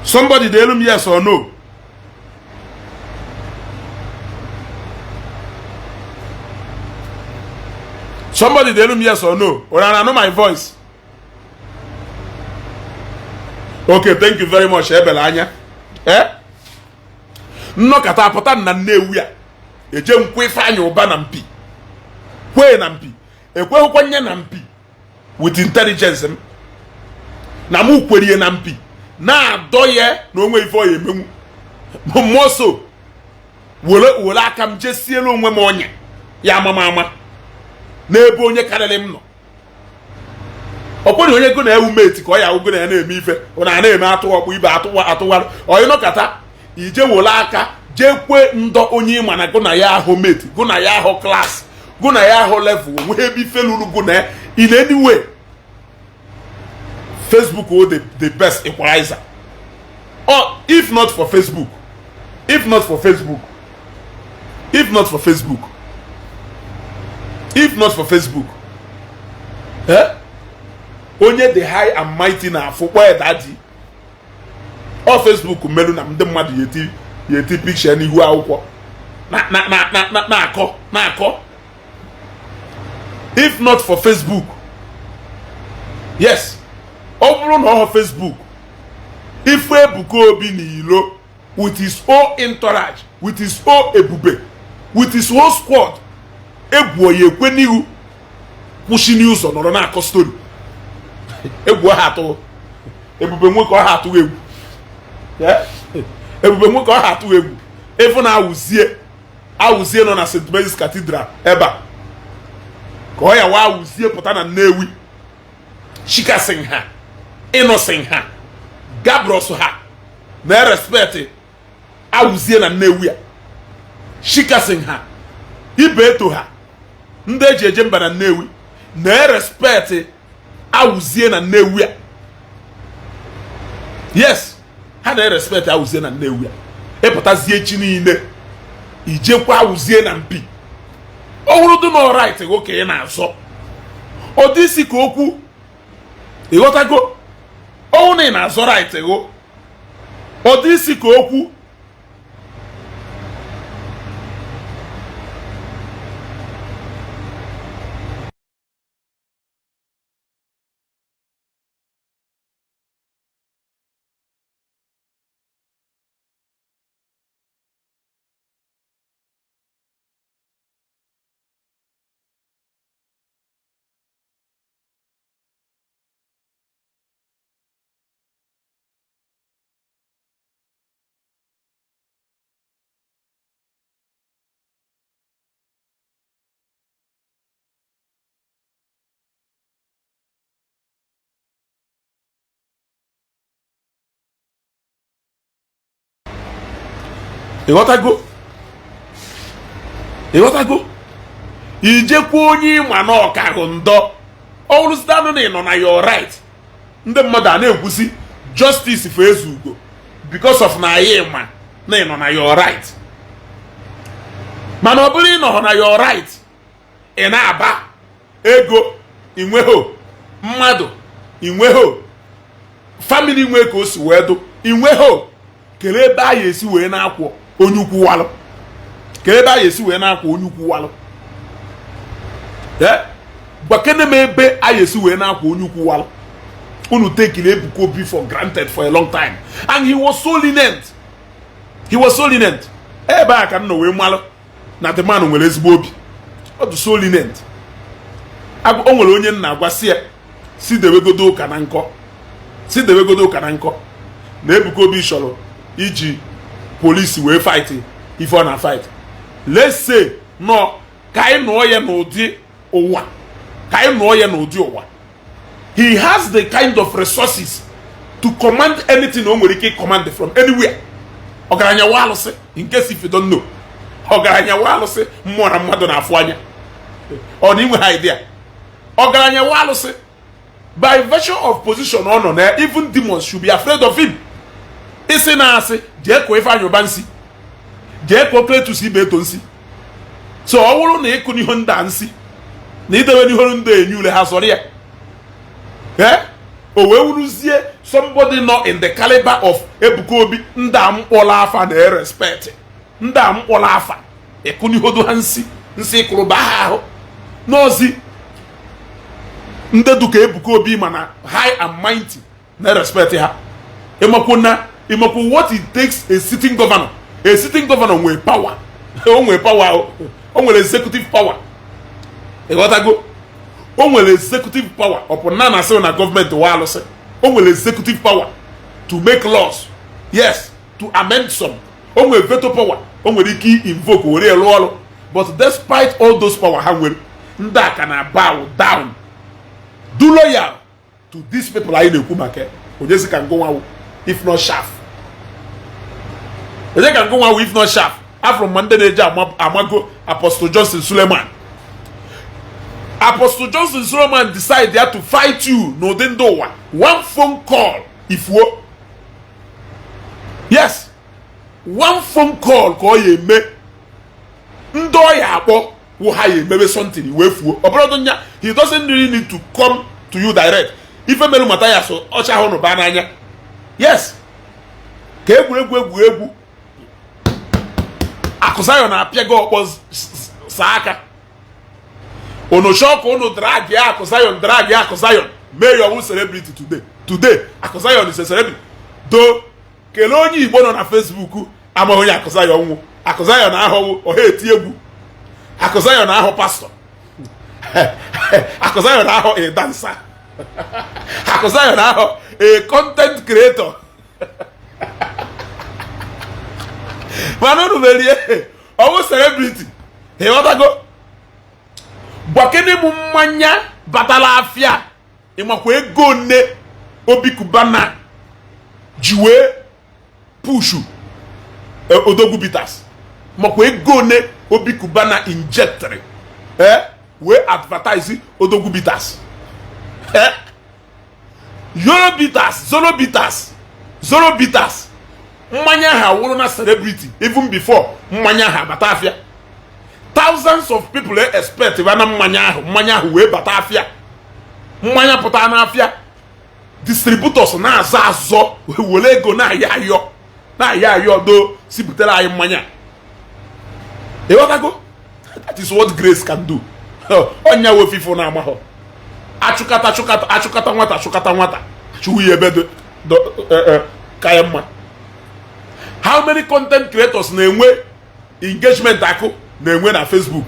Somebody dey elu m, yes or no? Somebody dey elu m, yes or no? Ụna na-anụ my voice? Okay, thank you very much. Ebele anya nnọkọta apụta na Nnewi a eje nkwe Ifeanyị Ụba na mpi kwee na mpi ekweghịkwa nye na mpi with intelligence m na mụ kwerie na mpi na-adọ ya na onwe ife ọ ya emenwu mmụọ so were aka m jesielu onwe m ọnya ya ama m ama n'ebe onye karịrị m nọ. Ọ kwere onye go na-ewu mate ka ọ ya awụgo na ya na-eme ife ọ na na-eme atụ ọkpụ ibe atụwa atụwara ọyịnọkata ije were aka jee kwe ndọ onye ịma na gụ na ya ahụ mate, gụ na ya ahụ class, gụ na ya ahụ level, onwe ebe ife luru gụ na ya in any way. Facebook o the best equalizer. Or if not for Facebook, if not for Facebook, if not for Facebook, if not for Facebook, eh? Onye the high and mighty na-afụ kpọọ ya daddy. Ọ Facebook mmerụ na ndị mmadụ ya eti picture n'ihu akwụkwọ na-akọ na-akọ. If not for Facebook, yes, ọ bụrụ na ọ hụ Facebook, ife Ebuka Obi n'ilo with his own entourage, with his own ebube, with his whole squad, egwu ya ekwe n'ihu kwụsị n'ụzọ nọrọ na-akọ story. Egwu ọha atụghị ebube nwoke, ọha atụghị egwu ebube nwoke, ọha atụghị egwu. Efu na awụzie awụzie nọ na St. Mary's Cathedral ebe a ka ọ ya wa awụzie pụta na Nnewi chikasin ha ịnọsin ha Gabros ha na respect awụzie na Nnewi a chikasin ha ibe eto ha ndị eji eje mba na Nnewi na respect awụzie na Nnewi a. Yes, ha na respect awụzie na Nnewi a. Ịpụtazie echi niile ijekwa awụzie na mpi ọ hụrụ dị na right nwoke ị na-azọ ọ dị isi ka okwu ịghọtago ọnwụ na ị na-azọ right gụ ọ dị isi ka okwu. Ịghọtago, ịghọtago ijekwa onye ịma na ọkahụ ndọ ọrụzitanụ na ị nọ na your right. Ndị mmadụ a na-ekwusi justice for Ezeugo because of na anyị ma na ị nọ na your right, mana ọ bụrụ ị nọ na your right ị na-aba ego inweho mmadụ inweho family nwee ka o si wee dụ inweho kele ebe a esi wee na-akwọ onye ukwu walụ, kele ebe a esi wee na-akwọ onye ukwu walụ, gbakene m ebe a esi wee na-akwọ onye ukwu walụ. Unu take Ebuka Obi for granted for a long time, and he was so lenient, he was so lenient. Ebe a ka m nọ wee malụ na the man nwere ezigbo obi. Ọ dị so lenient. O nwere onye nna agwa si ya si dewegodo ụka na nkọ, si dewegodo ụka na nkọ, na Ebuka Obi chọrọ iji polisi wee fight ife ọ na fight. Let's say nọ ka anyị nụọ ya n'ụdị ụwa, ka anyị nụọ ya n'ụdị ụwa, he has the kind of resources to command anything o nwere ike command from anywhere. Ọgaranya wa alụsị, in case if you don't know, ọgaranya wa alụsị mmụọ na mmadụ na-afụ anya. Ọ na inwe ha idea, ọgaranya wa alụsị by virtue of position ọ nọ na, even demons should be afraid of him. Isi na-asị jee kụọ Ifeanyị Ụba nsi, jee kụọ Cletus Ibeto nsi. So ọ bụrụ na ịkụ n'ihu ndị a nsi na idebe n'ihu ndị enye ule ha sọrọ ya, ee, o wee wuruzie somebody nọ in the caliber of Ebuka Obi, ndị a mkpọrọ afa na respect, ndị a mkpọrọ afa, ịkụ n'ihodo ha nsi, nsị kụrụba ha ahụ n'ozi ndị duka Ebuka Obi, mana high and mighty na respect ha. Ịmakwu na ịmakwu what it takes a sitting governor. A sitting governor nwere power, o nwere power, o nwere executive power. Ịghọtago? O nwere executive power. Ọ bụ na na-asị na gọọmenti wa alụsị. O nwere executive power to make laws, yes, to amend some. O nwere veto power, o nwere ike invoke were rụọ ọrụ. But despite all those power ha nwere, ndị a ka na bow down, do loyal to these people anyị na-ekwu maka onyezi ka ngụnwawu if not chaff? Onye ka ngụnwawu if not chaff? Afro ma ndị na-eji amago Apostle Johnson Suleman. Apostle Johnson Suleman decide ya to fight you n'ụdị ndị ụwa, one phone call ifuo. Yes, one phone call ka ọ ya eme ndị ọ ya akpọ wụ ha ya emebe something wee fuo. Ọ bụrụ nya, he doesn't really need to come to you direct. Ife merụ Mathias ọcha ahụ nụba n'anya. Yes, ka egwuregwu egwuregwu Akụzayo na-apịa gị ọkpọ saa aka. Unu chọọ ka unu drag ya Akụzayon, drag ya Akụzayon, mee ya ọwụ celebrity today. Today Akụzayon is a celebrity do. Kelee onye Igbo nọ na Facebook amaghị onye Akụzayon nwụ. Akụzayon ahọwụ ọha eti egwu, Akụzayon ahụ pastọ, Akụzayon ahụ a dancer, Akụzayon ahụ a content creator. Mana unu merie ọwụ celebrity. Ịghọtago? Gbakene m mmanya batala afịa. Ịmakwa ego nne Obi Cubana ji wee pushu Odogwu Bitters? Makwa ego one Obi Cubana injectịrị wee advertise Odogwu Bitters, Yoro Bitters, Zoro Bitters, Zoro Bitters? Mmanya ahụ awụrụ na celebrity even before mmanya ahụ abata afịa. Thousands of people expect ba na mmanya ahụ, mmanya ahụ wee bata afịa. Mmanya pụta n'afịa, distributors na-azọ azọ were ego na-ayọ ayọ, na-ayọ ayọ do si butere anyị mmanya. Ịghọtago? That is what grace can do. Ọnya wefifo na amaghọ achụkata achụkata achụkata nwata, achụkata nwata, chụwu ya ebe ka ya mma. How many content creators na-enwe engagement akụ na-enwe na Facebook?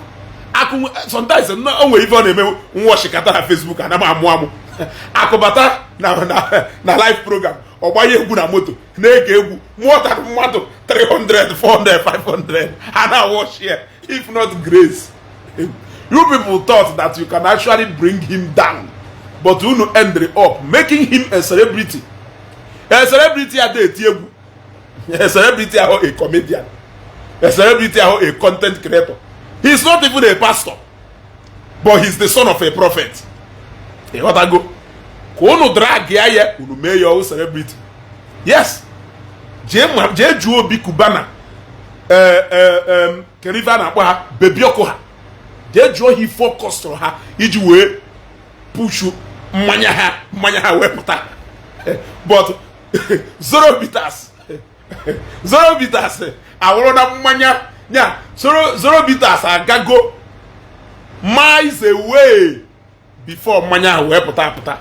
Akụ sometimes o nwere ife ọ na-eme nwọchikata na Facebook, ana m amụ amụ. Akụbata na live program, ọ gbanye egwu na moto na-ege egwu, more than mmadụ 300, 400, 500 a na-watch ya. If not grace, you people thought that you can actually bring him down, but unu ended up making him a celebrity. A celebrity ada eti egwu, a celebrity ahụ a comedian, a celebrity ahụ a content creator. He is not even a pastor, but he's the son of a prophet. Ịghọtago? Ka unu drag ya ya, unu mee ya ọwụ celebrity. Yes, jee ma jee jụọ Obi Cubana, ee, kedu ife a na-akpọ ha, bebi ọkụ ha. Jee jụọ ha ife ọ kọstụrụ ha iji wee pushu mmanya ha, mmanya ha wee pụta. But Zoro Bitters, Zoro Bitters awụrụ na mmanya ya. Zoro Bitters agago miles away before mmanya ahụ wee pụta apụta.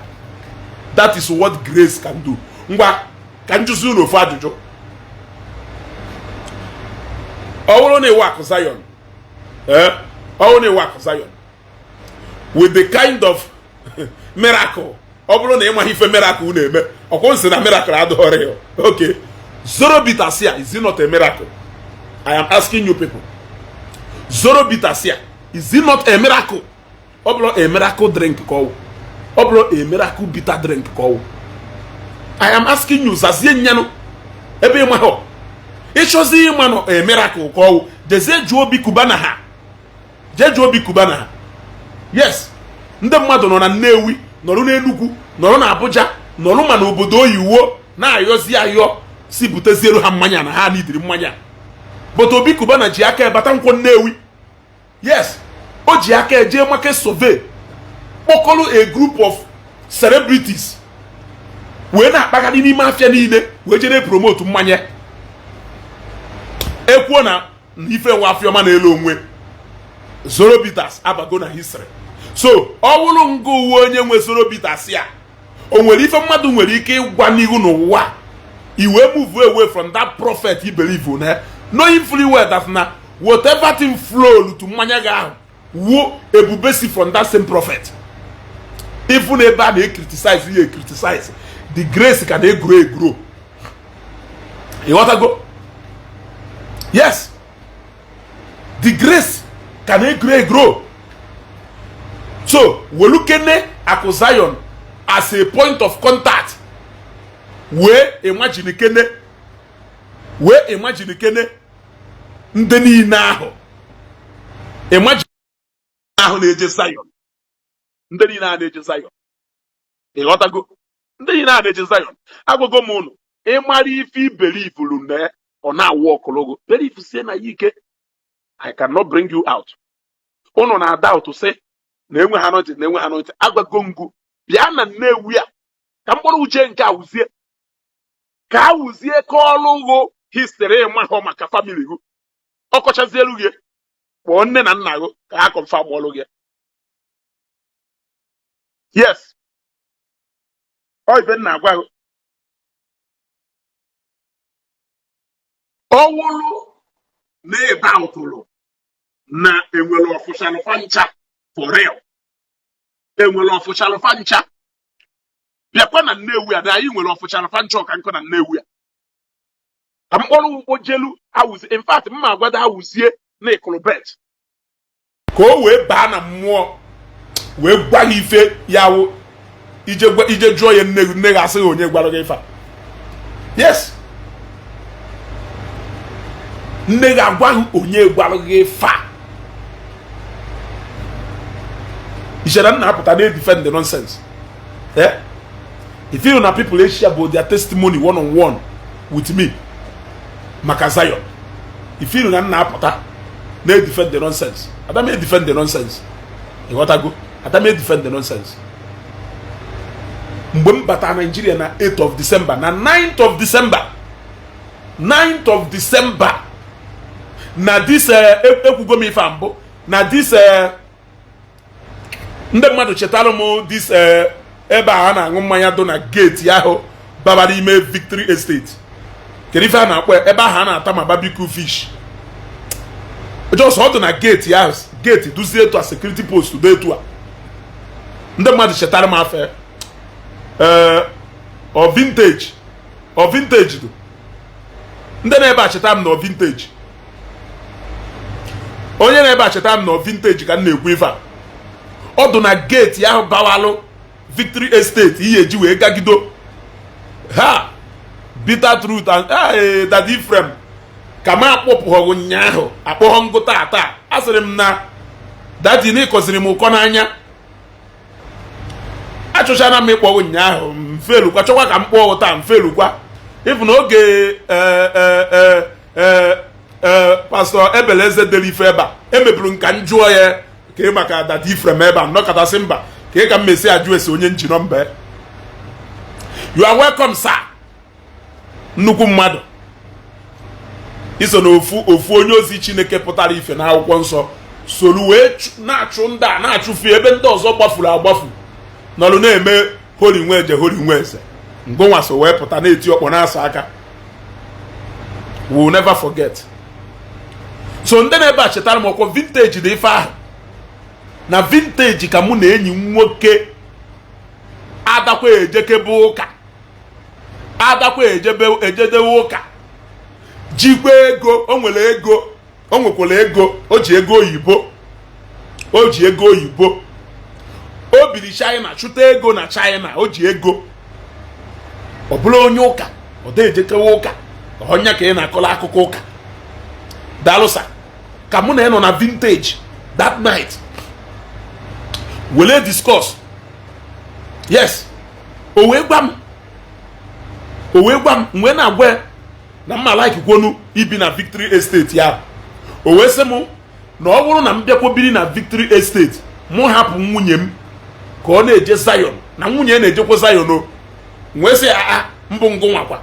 That is what grace can do. Ngwa, ka njụzi unu ofu ajụjụ. Ọ bụrụ na iwu Akụ Zion, ee, ọ bụrụ na iwu Akụ Zion, With the kind of miracle, ọ bụrụ na ịmaghị ife miracle na-eme, ọkwụ nsị na miracle adịghọrọ ya. Okay, Zoro Bitters here, is it not a miracle? I am asking you people, Zoro Bitters here, is it not a miracle? Ọ bụrụ a miracle drink ka ọ wụ, ọ bụrụ a miracle bitter drink ka ọ wụ. I am asking you, zazie nyanụ ebe ịma ha ịchọzi ịma nọ a miracle ka ọ wụ. Jezie jụọ Obi Cubana ha, jee jụọ Obi Cubana ha. Yes, ndị mmadụ nọ na Nnewi, nọrọ n'Enugwu, nọrọ na Abuja, nọrọ ma n'obodo oyiwo na-ayọzi ayọ si butezielu ha mmanya na ha nidiri mmanya. But Obi Cubana ji aka ebata nkwọ Nnewi. Yes, o ji aka eje market survey, kpọkọrọ a group of celebrities wee na-akpagharị n'ime afịa niile wee jere promote mmanya. Ekwuo na ife nwa afiọma na-elu onwe Zoro Bitters abago na history. So ọ bụrụ nga uwe onye nwe Zoro Bitters ya, o nwere ife mmadụ nwere ike ịgwa n'ihu n'ụwa i wee move away from that prophet you believe na, knowing fully well that na whatever thing flow to mmanya gị ahụ wuo ebube si from that same prophet. Ifu na ebe a na-ecriticize ya, criticize, the grace ka na-egrow egrow. Ịghọtago? Yes, the grace ka na-egrow egrow. So welukene Akụ Zion as a point of contact, wee imagine kene, wee imagine kene ndị niile ahụ, imagine ahụ na-eje Zion, ndị niile a na-eje Zion. Ịghọtago? Ndị niile a na-eje Zion, agwago m unu, ịmara ife ibelivulu na ọ na-awụ ọkụlụgụ believe sie na ya ike. I cannot bring you out. Unu na-ada ụtụ sị na enwe ha anointing, na enwe ha anointing. Agwago ngụ, bịa na Nnewi a ka mkpụrụ uche nke awụzie, ka awụzie ka ọlụghụ history mahụ maka family gụ. Ọkọchazielu gị, kpọọ nne na nna gị ka ha confirm ọlụ gị. Yes, ọ ife nna agwa gị. Ọwụlụ na ịba ụtụlụ na enwere ọfụchalụfa ncha for real, enwere ọfụchalụfa ncha. Bịakwa na Nnewi a na anyị nwere ọfụchalụfa ncha ọka nkụ na Nnewi a ka mkpọrọ ụgbọ jelu awụzie. In fact, mma agwado awụzie na ịkụlụbet ka o wee baa na mmụọ wee gwa gị ife ya wụ ije ije jụọ ya nne gị, nne gị asịghị onye gwara gị ife a. Yes, nne gị agwa gị onye gwara gị ife a. Ichere nna apụta na defend the nonsense, eh? If you na people Asia bụ their testimony one on one with me maka Zion, if you na nna apụta na defend the nonsense, ada m defend the nonsense. Ịghọtago? Ada m defend the nonsense. Mgbe m bata Nigeria na 8th of December, na 9th of December, 9th of December na this ekwugo m ife a mbụ na this ndị mmadụ chetara m this ebe a na-aṅụ mmanya dị na gate ahụ babara ime Victory Estate. Kedu ife a na-akpọ ebe ahụ a na-ata ma barbecue fish? Just ọ dị na gate ahụ, gate duzie etu a, security post do etu a. Ndị mmadụ chetara m afọ ee ọ vintage, ọ vintage do. Ndị na-ebe a cheta m na ọ vintage. Onye na-ebe a cheta m na ọ vintage ka m na-ekwu ife a. Ọ dị na gate ahụ bawalụ Victory Estate ihe eji wee gagido ha bitter truth and Daddy Ephraim ka m akpọpụghị ụnyaahụ akpọghọ ngụ taa. Asịrị m na daddy na ịkọziri m ụkọ n'anya. Achọchana m ịkpọ ụnyaahụ, mfelukwa chọkwa ka m kpọọ taa, mfelukwa. Ịfụ na oge Pastor Ebeleze dere ife ebe a emeburu nka m jụọ ya ka ị maka Daddy Ephraim ebe a nnọkọtasị mba ka ị ka m mesi ajụ ese onye nji nọmba. You are welcome, sir. Nnukwu mmadụ iso na ofu ofu onye ozi Chineke pụtara ife n'akwụkwọ nsọ soro wee na-achụ ndị a na-achụfu ebe ndị ọzọ gbafuru agbafu nọrụ na-eme hori nwe eje hori nwe eze ngụnwa so wee pụta na-eti ọkpọ na-asa aka. We will never forget. So ndị na-ebe a chetara m ọkwọ vintage dị ife ahụ. Na Vintage ka mụ na enyi m nwoke adakwa ejekebe ụka, adakwa ejebe ejedewe ụka, jikwa ego. O nwere ego, o nwekwara ego, o ji ego oyibo, o ji ego oyibo. O biri China chụta ego na China, o ji ego. Ọ bụrụ onye ụka, ọ da ejekewe ụka. Onye ka ị na-akọrọ akụkọ ụka? Daalụsa. Ka mụ na ị nọ na Vintage that night wele discuss. Yes, o wee gwa m, o wee gwa m, m wee na-agwa ya na mma like kwonu ibi na Victory Estate ya. O wee sị m na ọ bụrụ na m bịakwa biri na Victory Estate, mụ hapụ nwunye m ka ọ na-eje Zion, na nwunye ya na-ejekwa Zion. O wee sị, aa, mbụ ngụ nwakwa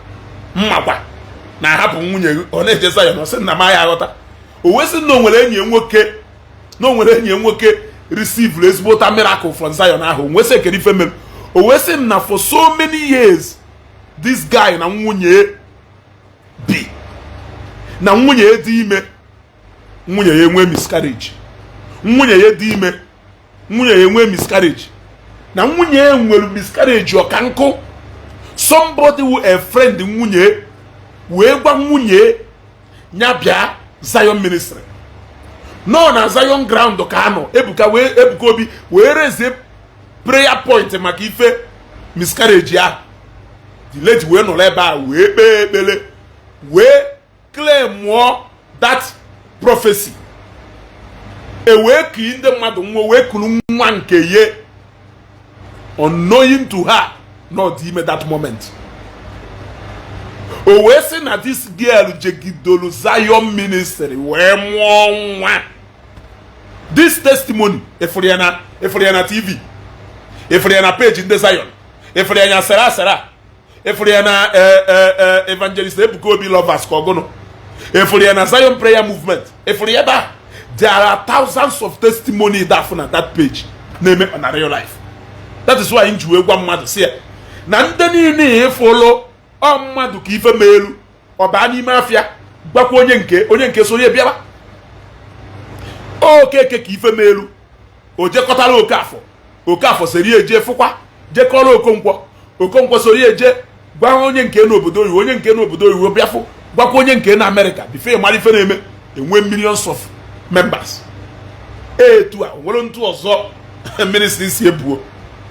mmakwa na-ahapụ nwunye gị ọ na-eje Zion? Ọ sị na m ya aghọta. O wee sị na o nwere enyi ya nwoke, na o nwere enyi ya nwoke receive ezigbota miracle from Zion ahụ. O wee sị, ekere ife mere? O wee sị m na for so many years this guy na nwunye bi, na nwunye ya dị ime, nwunye ya enwee miscarriage. Nwunye ya dị ime, nwunye ya enwee miscarriage, na nwunye ya nwere miscarriage ọka nkụ. Somebody who a friend nwunye wee gwa nwunye ya bịa Zion ministry nọ na Zion ground ka anọ. Ebuka wee, Ebuka Obi wee rezie prayer point maka ife miscarriage ahụ. The lady wee nọrọ ebe a wee kpee ekpere, wee claim that prophecy. E wee kii ndị mmadụ nwa, wee kuru nwa nke ye, unknowing to her not ime that moment. O wee sị na this girl jegidolu Zion ministry wee mụọ nwa. This testimony, efuru ya na, efuru ya na TV, efuru ya na page ndị Zion, efuru ya na sara sara, efuru ya na Evangelist Ebuka Obi lovers ka ọgụnụ, efuru ya na Zion Prayer Movement, efuru ya ebe a. There are thousands of testimony that na that page na-eme na real life. That is why m ji wee gwa mmadụ si ya na ndị niile ịfụlụ ọ mmadụ ka ife ma elu ọ baa n'ime afịa, gwakwa onye nke, onye nke soro ya bịaba. Okeke ka ife ma elu, o jekọtara Okafọ, Okafọ seri eje fụkwa, jekọrọ Okonkwo, Okonkwo soro ya eje gwa onye nke n'obodo oyibo, onye nke n'obodo oyibo bịafụ gwakwa onye nke na Amerịka. Before mara ife na-eme, enwe millions of members. Etu a nwere ntụ ọzọ ministry si ebuo,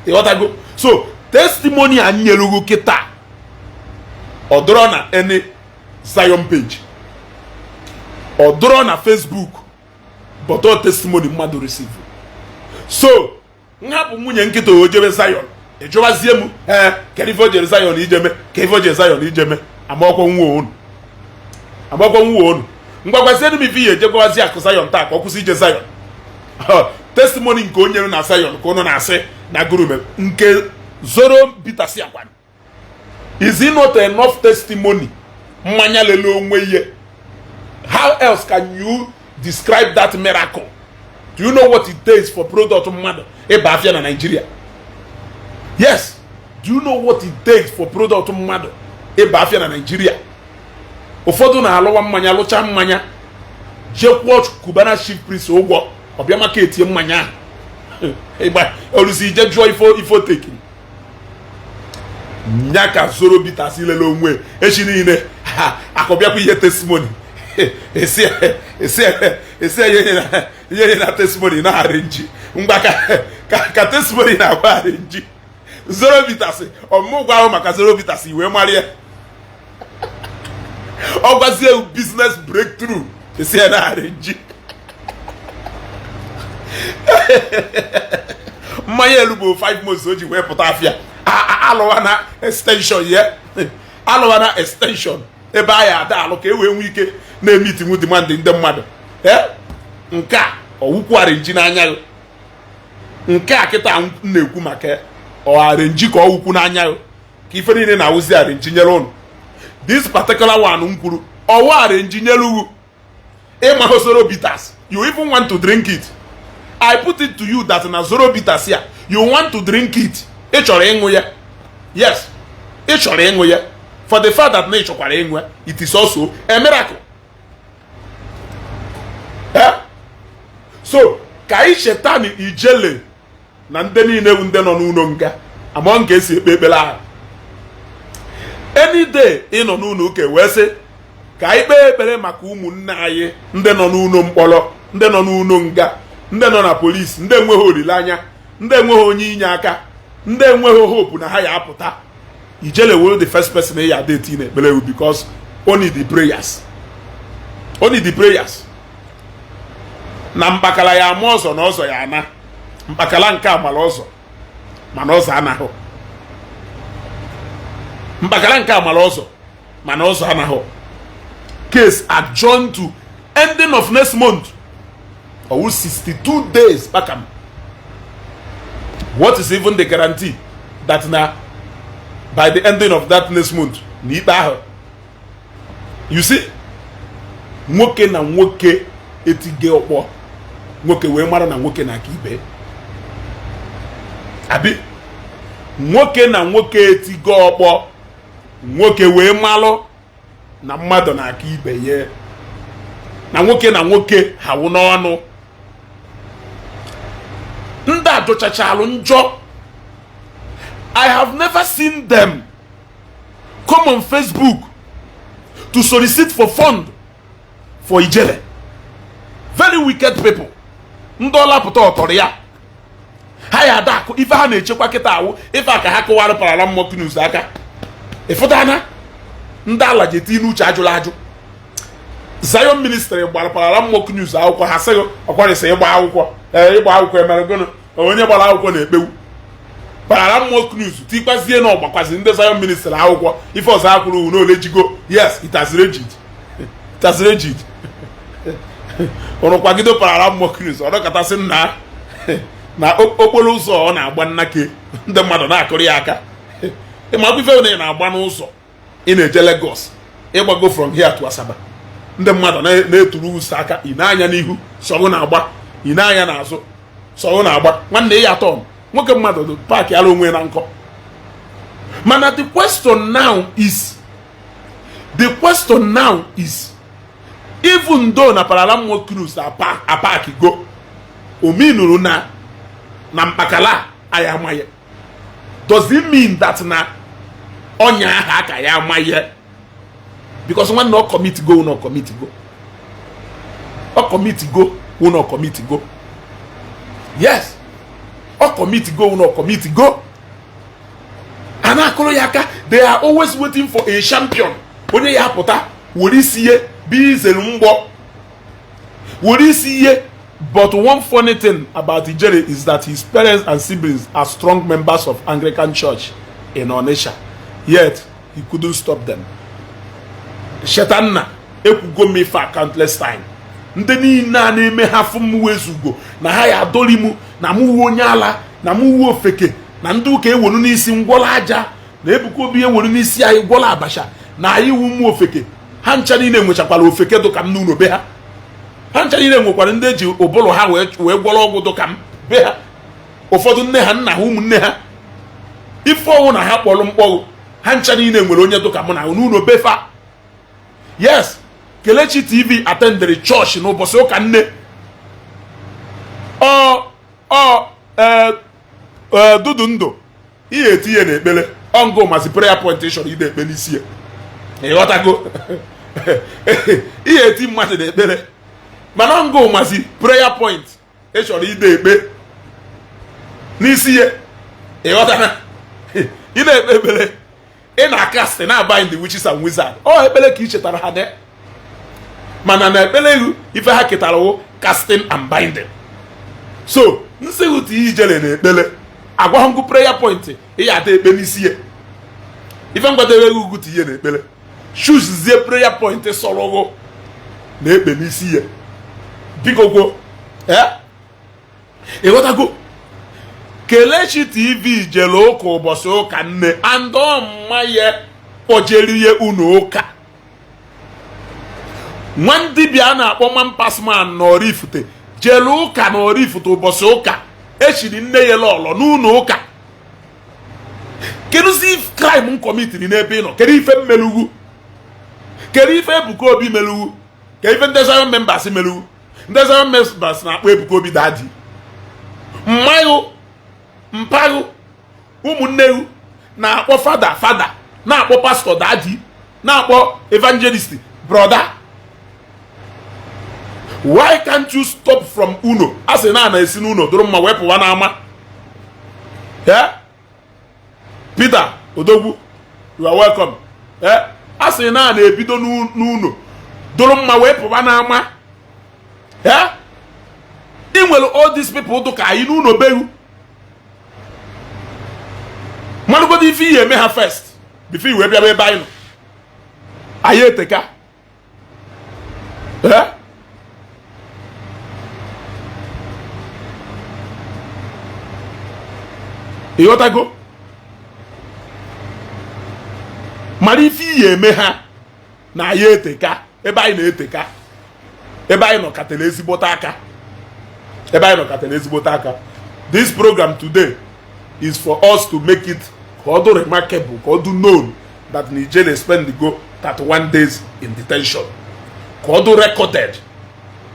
ịghọtago? So testimony a nyelugu kịta, ọ dọrọ na any Zion page, ọ dọrọ na Facebook, but all testimony mmadụ receive. So nhapụ nwunye nkịta o jebe Zion, ịjụwazie m, ee, kedu ife o jere Zion ijeme? Ka ife o jere Zion ijeme? Amakwa nwa onu, amakwa nwa onu. Ngwagwazienụ m ife ihe ejegwazi akụ Zion taa ka ọ kwụsị ije Zion. Testimony nke onye na Zion ka ụnụ na-asị na gurume nke Zoro Bitters akwa. Is it not enough testimony? Mmanya lele onwe ihe. How else can you describe that miracle? Do you know what it takes for product mmadụ ịba afịa na Nigeria? Yes, do you know what it takes for product mmadụ ịba afịa na Nigeria? Ụfọdụ na-alụwa mmanya, lụcha mmanya, jekwuo Cubana Chief Priest ụgwọ, ọbịa maka etie mmanya ahụ ịgba olusi ije jụọ ifo ifo tekiri nya ka Zoro Bitters lele onwe echi niile ha akọbịakwa ihe testimony esi esi esi ihe na testimony na-arị nji ngwa ka testimony na-agwa arị nji. Zoro Bitters ọmụgwọ ahụ maka Zoro Bitters wee mara ya, ọ gwazie business breakthrough, esi ya na-arị nji mmanya elu bụ 5 months o ji wee pụta afịa. Alụwa na extension ya, alụwa na extension ebe a ya ada alụ ka e wee nwee ike na-emitinwu demand ndị mmadụ. Nke a ọwụkwu arenji n'anya gị? Nke a kịta m na-ekwu maka ọ arenji ka ọwụkwu n'anya gị, ka ife niile na-awụzi arenji nyere ụnụ. This particular one m kwuru, ọwụ arenji nyere ugwu ịma Zoro Bitters, you even want to drink it. I put it to you that na Zoro Bitters ya, you want to drink it. Ị chọrọ ịṅụ ya. Yes, ị chọrọ ịṅụ ya. For the fact that na ị chọkwara ịṅụ ya, it is also a miracle. Eh? So Ka anyị cheta na Ijele na ndị niile bụ ndị nọ n'ụlọ nga among ka esi ekpe ekpere ahụ. Any day ị nọ n'ụlọ ụka wee sị ka anyị kpee ekpere maka ụmụnne anyị ndị nọ n'ụlọ mkpọrọ, ndị nọ n'ụlọ nga, ndị nọ na polisi, ndị enweghị olileanya, ndị enweghị onye inye aka, ndị enweghị hope na ha ya apụta, Ijele were the first person ya ada eti na ekpere, because only the prayers, only the prayers na mkpakala ya ama ọzọ na ọzọ ya ana mkpakala nke amala ọzọ, mana ọzọ anaghị mkpakala nke amala ọzọ, mana ọzọ anaghị. Case adjourned to ending of next month, ọwụ 62 days kpakam. What is even the guarantee that na by the ending of that next month na ikpe ahụ? You see, nwoke na nwoke etige ọkpọ, nwoke wee mara na nwoke na aka ibe abi. Nwoke na nwoke etigo ọkpọ, nwoke wee malụ na mmadụ na-aka ibe ya, na nwoke na nwoke hawụ n'ọnụ. Ndị ajụchachalụ njọ. I have never seen them come on Facebook to solicit for fund for Ijele. Very wicked people. Ndị ọlapụta ọtọrọ ya, ha ya ada akụ ife ha na-echekwa kịta awụ ife a ka ha kụwara parala mmụọ news aka. Ịfụtana ndị ala ji eti n'uche ajụrụ ajụ. Zion Ministry gbara parala mmụọ news akwụkwọ. Ha sịghị ọkwarịsị ịgba akwụkwọ. Ee, ịgba akwụkwọ emere gịnị? Onye gbara akwụkwọ na-ekpewu parala mmụọ news tikwazie na ọgbakwazi ndị Zion Ministry akwụkwọ. Ife ọzọ akwụrụ na olejigo. Yes, it has legit, it has legit. Ụrụ kwagide parala mmụọ news. Ọ dọkọtasị nna na okporo ụzọ ọ na-agba nnake, ndị mmadụ na-akụrụ ya aka. Ịma ife na ị na-agba n'ụzọ, ị na-eje Lagos, ịgbago from here to Asaba, ndị mmadụ na-eturu ụsọ aka. Ị na-anya n'ihu, sọgụ na-agba. Ị na-anya n'azụ, sọgụ na-agba. Nwanne ya atọ, nwoke mmadụ paakị ara onwe na nkọ. Mana the question now is, even though na Parala Cruise apaki go ominuru na mkpakala anyị amaghị, does it mean that na ọnya ahụ aka ya amaghị? Because nwanne, ọ commit go na ọ commit go, ọ commit go na ọ commit go. Yes, ọ commit go na ọ commit go. A na-akụrụ ya aka. They are always waiting for a champion, onye ya apụta were isi ihe bụ izere mgbọ, were isi ihe. But one funny thing about Ijele is that his parents and siblings are strong members of Anglican Church in Onitsha, yet he couldn't stop them. Chetanna, ekwugo m ife a countless time. Ndị niile a na-eme ha fụ m wezugo na ha ya adọli m na mụ wuo onye ala, na mụ wuo ofeke, na ndị ụka ewelu n'isi ngwọla aja, na Ebuka Obi ewelu n'isi anyị gwọla abacha, na anyị wu ụmụ ofeke. Ha ncha niile nwechakwara ofeke dụka m n'ụlọ be ha. Ha ncha niile nwekwara ndị eji ụbụrụ ha wee gwọrọ ọgwụ dụka m be ha. Ụfọdụ nne ha, nna ha, ụmụnne ha, ife ọnwụ na ha kpọrọ mkpọrụ. Ha ncha niile nwere onye dụka mụ na n'ụlọ be fa. Yes, Kelechi TV attendere chọọchị n'ụbọchị ụka nne ọ ọ ee ee dudu ndụ ihe etinye n'ekpere ọngụ mazi prayer point ị chọrọ ide ekpe n'isi ya. Ịghọtago? Ihe eti mmadụ n'ekpere, mana ọngụ mazi prayer point ị chọrọ ide ekpe n'isi ya. Ịghọtara? Ị na-ekpe ekpere, ị na-acast, na-abind the witches and wizards. Ọ ekpere ka ị chetara ha de, mana na ekpere ihu ife ha ketara wụ casting and binding. So nsị Ijele na ekpere agwa ngụ prayer point ị ya ada ekpe n'isi ya. Ife ngwadebe ugwu tinye na ekpere, choosezie prayer point sọrọgụ na ekpe n'isi ya. Biko gwuo. Ee, ịghọtago? Kelechi TV jere ụka ụbọchị ụka nne and ọmma ya kpọjere ihe unu ụka. Nwa dibịa a na-akpọ Man Pasman na Oraifite jere ụka na Oraifite ụbọchị ụka. Echiri nne ya lọlọ n'ụlọ ụka. Kedụzi crime m commitiri n'ebe ị nọ? Kedu ife m melugwu? Kedu ife Ebuka Obi melugwu? Ka ife ndị Zion members melugwu? Ndị Zion members na-akpọ Ebuka Obi daddy. Mmayụ mpaghụ ụmụnne gị na-akpọ fada fada, na-akpọ pastor daddy, na-akpọ evangelist brother. Why can't you stop from uno? A sị na ana esi n'ụlọ dụrụ mma wee pụwa n'ama. Eh? Peter Odogwu, you are welcome. Eh? A sị na ana ebido n'ụlọ dụrụ mma wee pụwa n'ama. Eh? Ị nwere all these people dụ ka anyị n'ụlọ behu malụgodo ife ihe eme ha first before i wee bịaba ebe anyị nọ. Anyị eteka. Eh? Ịghọtago? Mara ife ihe eme ha na anyị eteka. Ebe anyị na-eteka, ebe anyị nọkatara ezigbote aka, ebe anyị nọkatara ezigbote aka. This program today is for us to make it ka ọ dụ remarkable, ka ọ dụ known that Nigeria spend go 31 days in detention, ka ọ dụ recorded,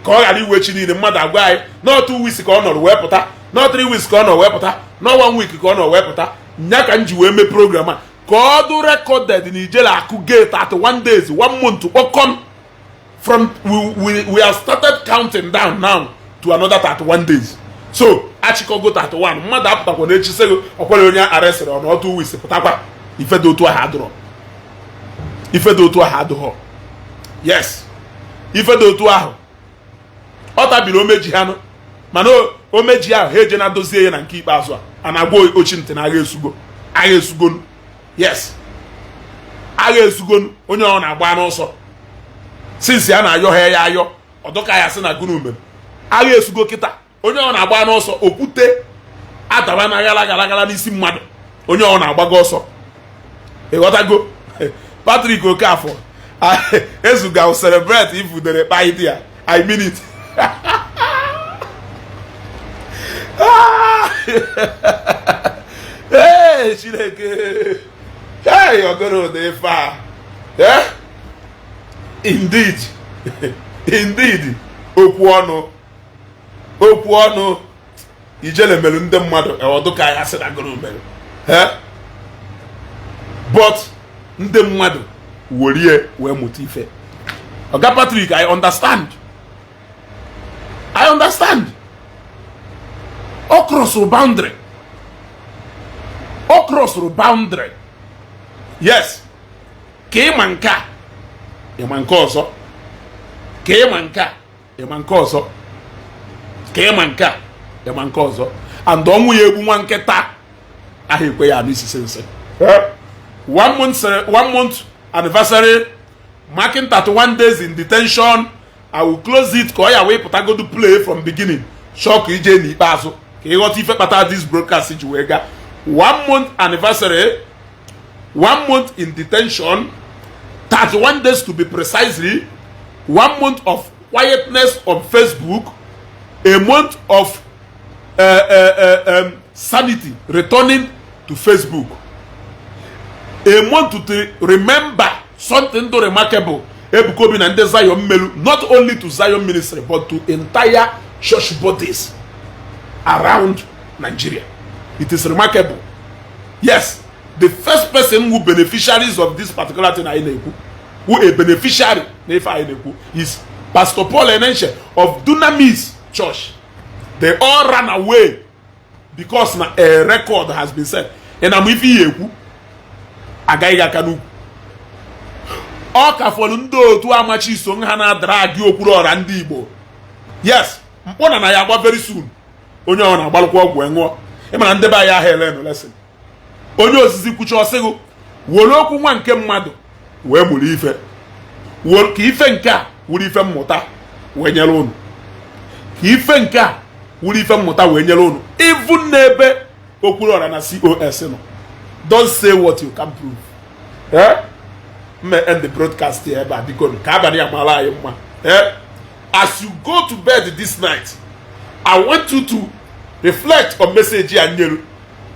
ka ọ ghara iwe chi niile mmadụ agwa anyị na 2 weeks ka ọ nọrọ wee pụta, na 3 weeks ka ọ nọ wee pụta, na one week ka ọ nọ wee pụta. Nya ka m ji wee mee program a, ka ọ dụ recorded. Nigeria akụ gate 31 days, one month kpọkọm. From we have started counting down now to another 31 days, so achịkọgo 31. Mmadụ apụtakwa na echisego ọkwere onye arrestịrị ọ na 2 weeks pụtakwa. Ife dị otu ahụ adụrọ, ife dị otu ahụ adụghọ. Yes, ife dị otu ahụ ọ tabiri omeji ha nụ, mana omeji ahụ ha eje na dozie ya na nke ikpeazụ a a na-agwa ochi ntị na agha esugo, agha esugonu. Yes, agha esugonu. Onye ọ na-agba n'ọsọ since a na-ayọ ha ya ayọ ọdụka ya sị na gụnụ mere agha esugo kịta. Onye ọ na-agba n'ọsọ, okwute adaba na gara gara gara n'isi mmadụ. Onye ọ na-agbago ọsọ, ịghọtago? Patrick Okafor ezuga celebrate if udere kpa idea. I mean it. Ee, Chineke, hey, ọgọrọ ụdị ife a. Eh, indeed, indeed, okwu ọnụ, okwu ọnụ ijele mere ndị mmadụ ọdụka ya sị na gụrụ mere. Eh, but ndị mmadụ werie wee mụta ife. Oga Patrick, I understand, I understand. Ọ crossụrụ boundary, ọ crossụrụ boundary. Yes, ka ịma nke a, ịma nke ọzọ, ka ịma nke a, ịma nke ọzọ, ka ịma nke a, ịma nke ọzọ. And ọnwụ ya egbu nwa nkịta ahụ ekwe ya n'isisi nsị. 1 month, 1 month anniversary, marking 31 days in detention. I will close it ka ọ ya wee pụtagodu play from beginning, chọọ ka ije n'ikpeazụ ka ịghọta ife kpatara this broadcast ji wee gaa. 1 month anniversary, 1 month in detention, 31 days to be precisely, 1 month of quietness on Facebook, a month of sanity returning to Facebook, a month to remember something to remarkable Ebuka Obi na ndị Zion melu, not only to Zion Ministry but to entire church bodies around Nigeria. It is remarkable. Yes, the first person who beneficiaries of this particular thing anyị na-ekwu, who a beneficiary na ife anyị na-ekwu, is Pastor Paul Enenche of Dunamis Church. They all ran away because na a record has been set. Ị na-amụ ife ihe ekwu agaghị aka n'ukwu. Ọ ka fọrọ ndị otu amachi so ha na-adara gị okwuru ọra ndị Igbo. Yes, mkpụna na ya agba very soon. Onye ọ na-agbalụkwa ọgwụ ṅụọ, ịmana ndị be anyị ahụ elenu lesson. Onye ozizi kwucha, ọsịgụ were okwu nwa nke mmadụ wee mụrụ ife, ka ife nke a wuru ife mmụta wee nyere unu, ka ife nke a wuru ife mmụta wee nyere unu. Even n'ebe okwuru ọra na COS nọ, don't say what you can prove. Eh, mme end the broadcast here ebe a. Biko, ka abalị a mara anyị mma. Eh, as you go to bed this night, I want you to reflect on message ya nyere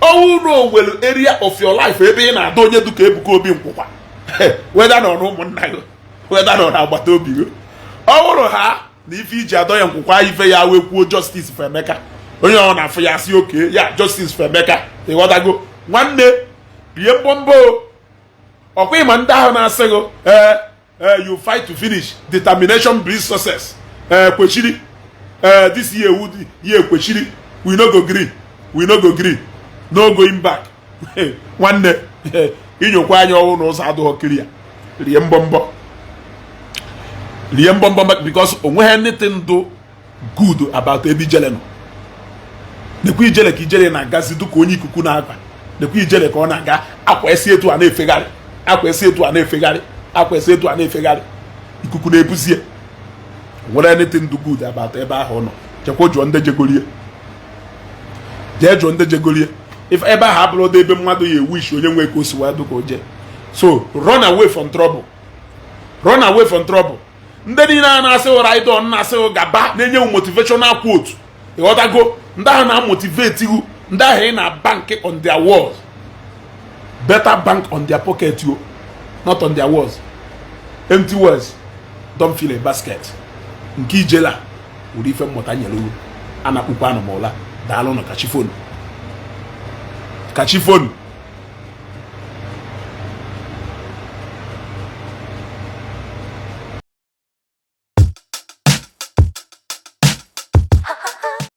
ọnwụ na o nwere area of your life ebe ị na-adọ onye duka Ebuka Obi nkwụkwa, weda nọ n'ụmụnna gị, weda nọ n'agbata obi gị. Ọ bụrụ ha na ife iji adọ ya nkwụkwa, ife ya wee kwuo justice for Emeka. Onye ọ na-afụ ya asị oke ya, justice for Emeka. Ịghọtago? Nwanne, rie mbọmbọ. Ọkwa ịma ndị ahụ na-asị gị, "Ee, ee, you fight to finish, determination brings success." Ee, kwechiri. Ee, this year wu year kwechiri. We no go gree, we no go gree, no going back. Nwanne, inyokwa anya ọnwụ na ụzọ adịghị kiri ya. Rie mbọmbọ, rie mbọmbọ, because onweghị anything do good about ebe Ijele nọ. Nekwa Ijele ka Ijele na-agazi dịka onye ikuku na-agba. Nekwa Ijele ka ọ na-aga, akwa esi etu a na-efegharị, akwa esi etu a na-efegharị, akwa esi etu a na-efegharị, ikuku na-ebuzie. Nwere anything do good about ebe ahụ ọ nọ? Chekwa jụọ ndị jegorie, jee jụọ ndị jegorie. If ebe ahụ abụrụ ebe mmadụ ya ewu isi onye nwe ka o si wee dụ ka o jee. So run away from trouble, run away from trouble. Ndị niile a na-asị ride on, na-asị gaba, na-enye m motivational quote, ịghọtago? Ndị ahụ na-motivate ihu, ndị ahụ ị na-bank on their words, better bank on their pocket yo, not on their words. Empty words don't fill a basket. Nke Ijela wuru ife mmụta nyere uru a na-akpụkwa anụ ma ụla. Daalụ nụ, kachifonu, kachifonu.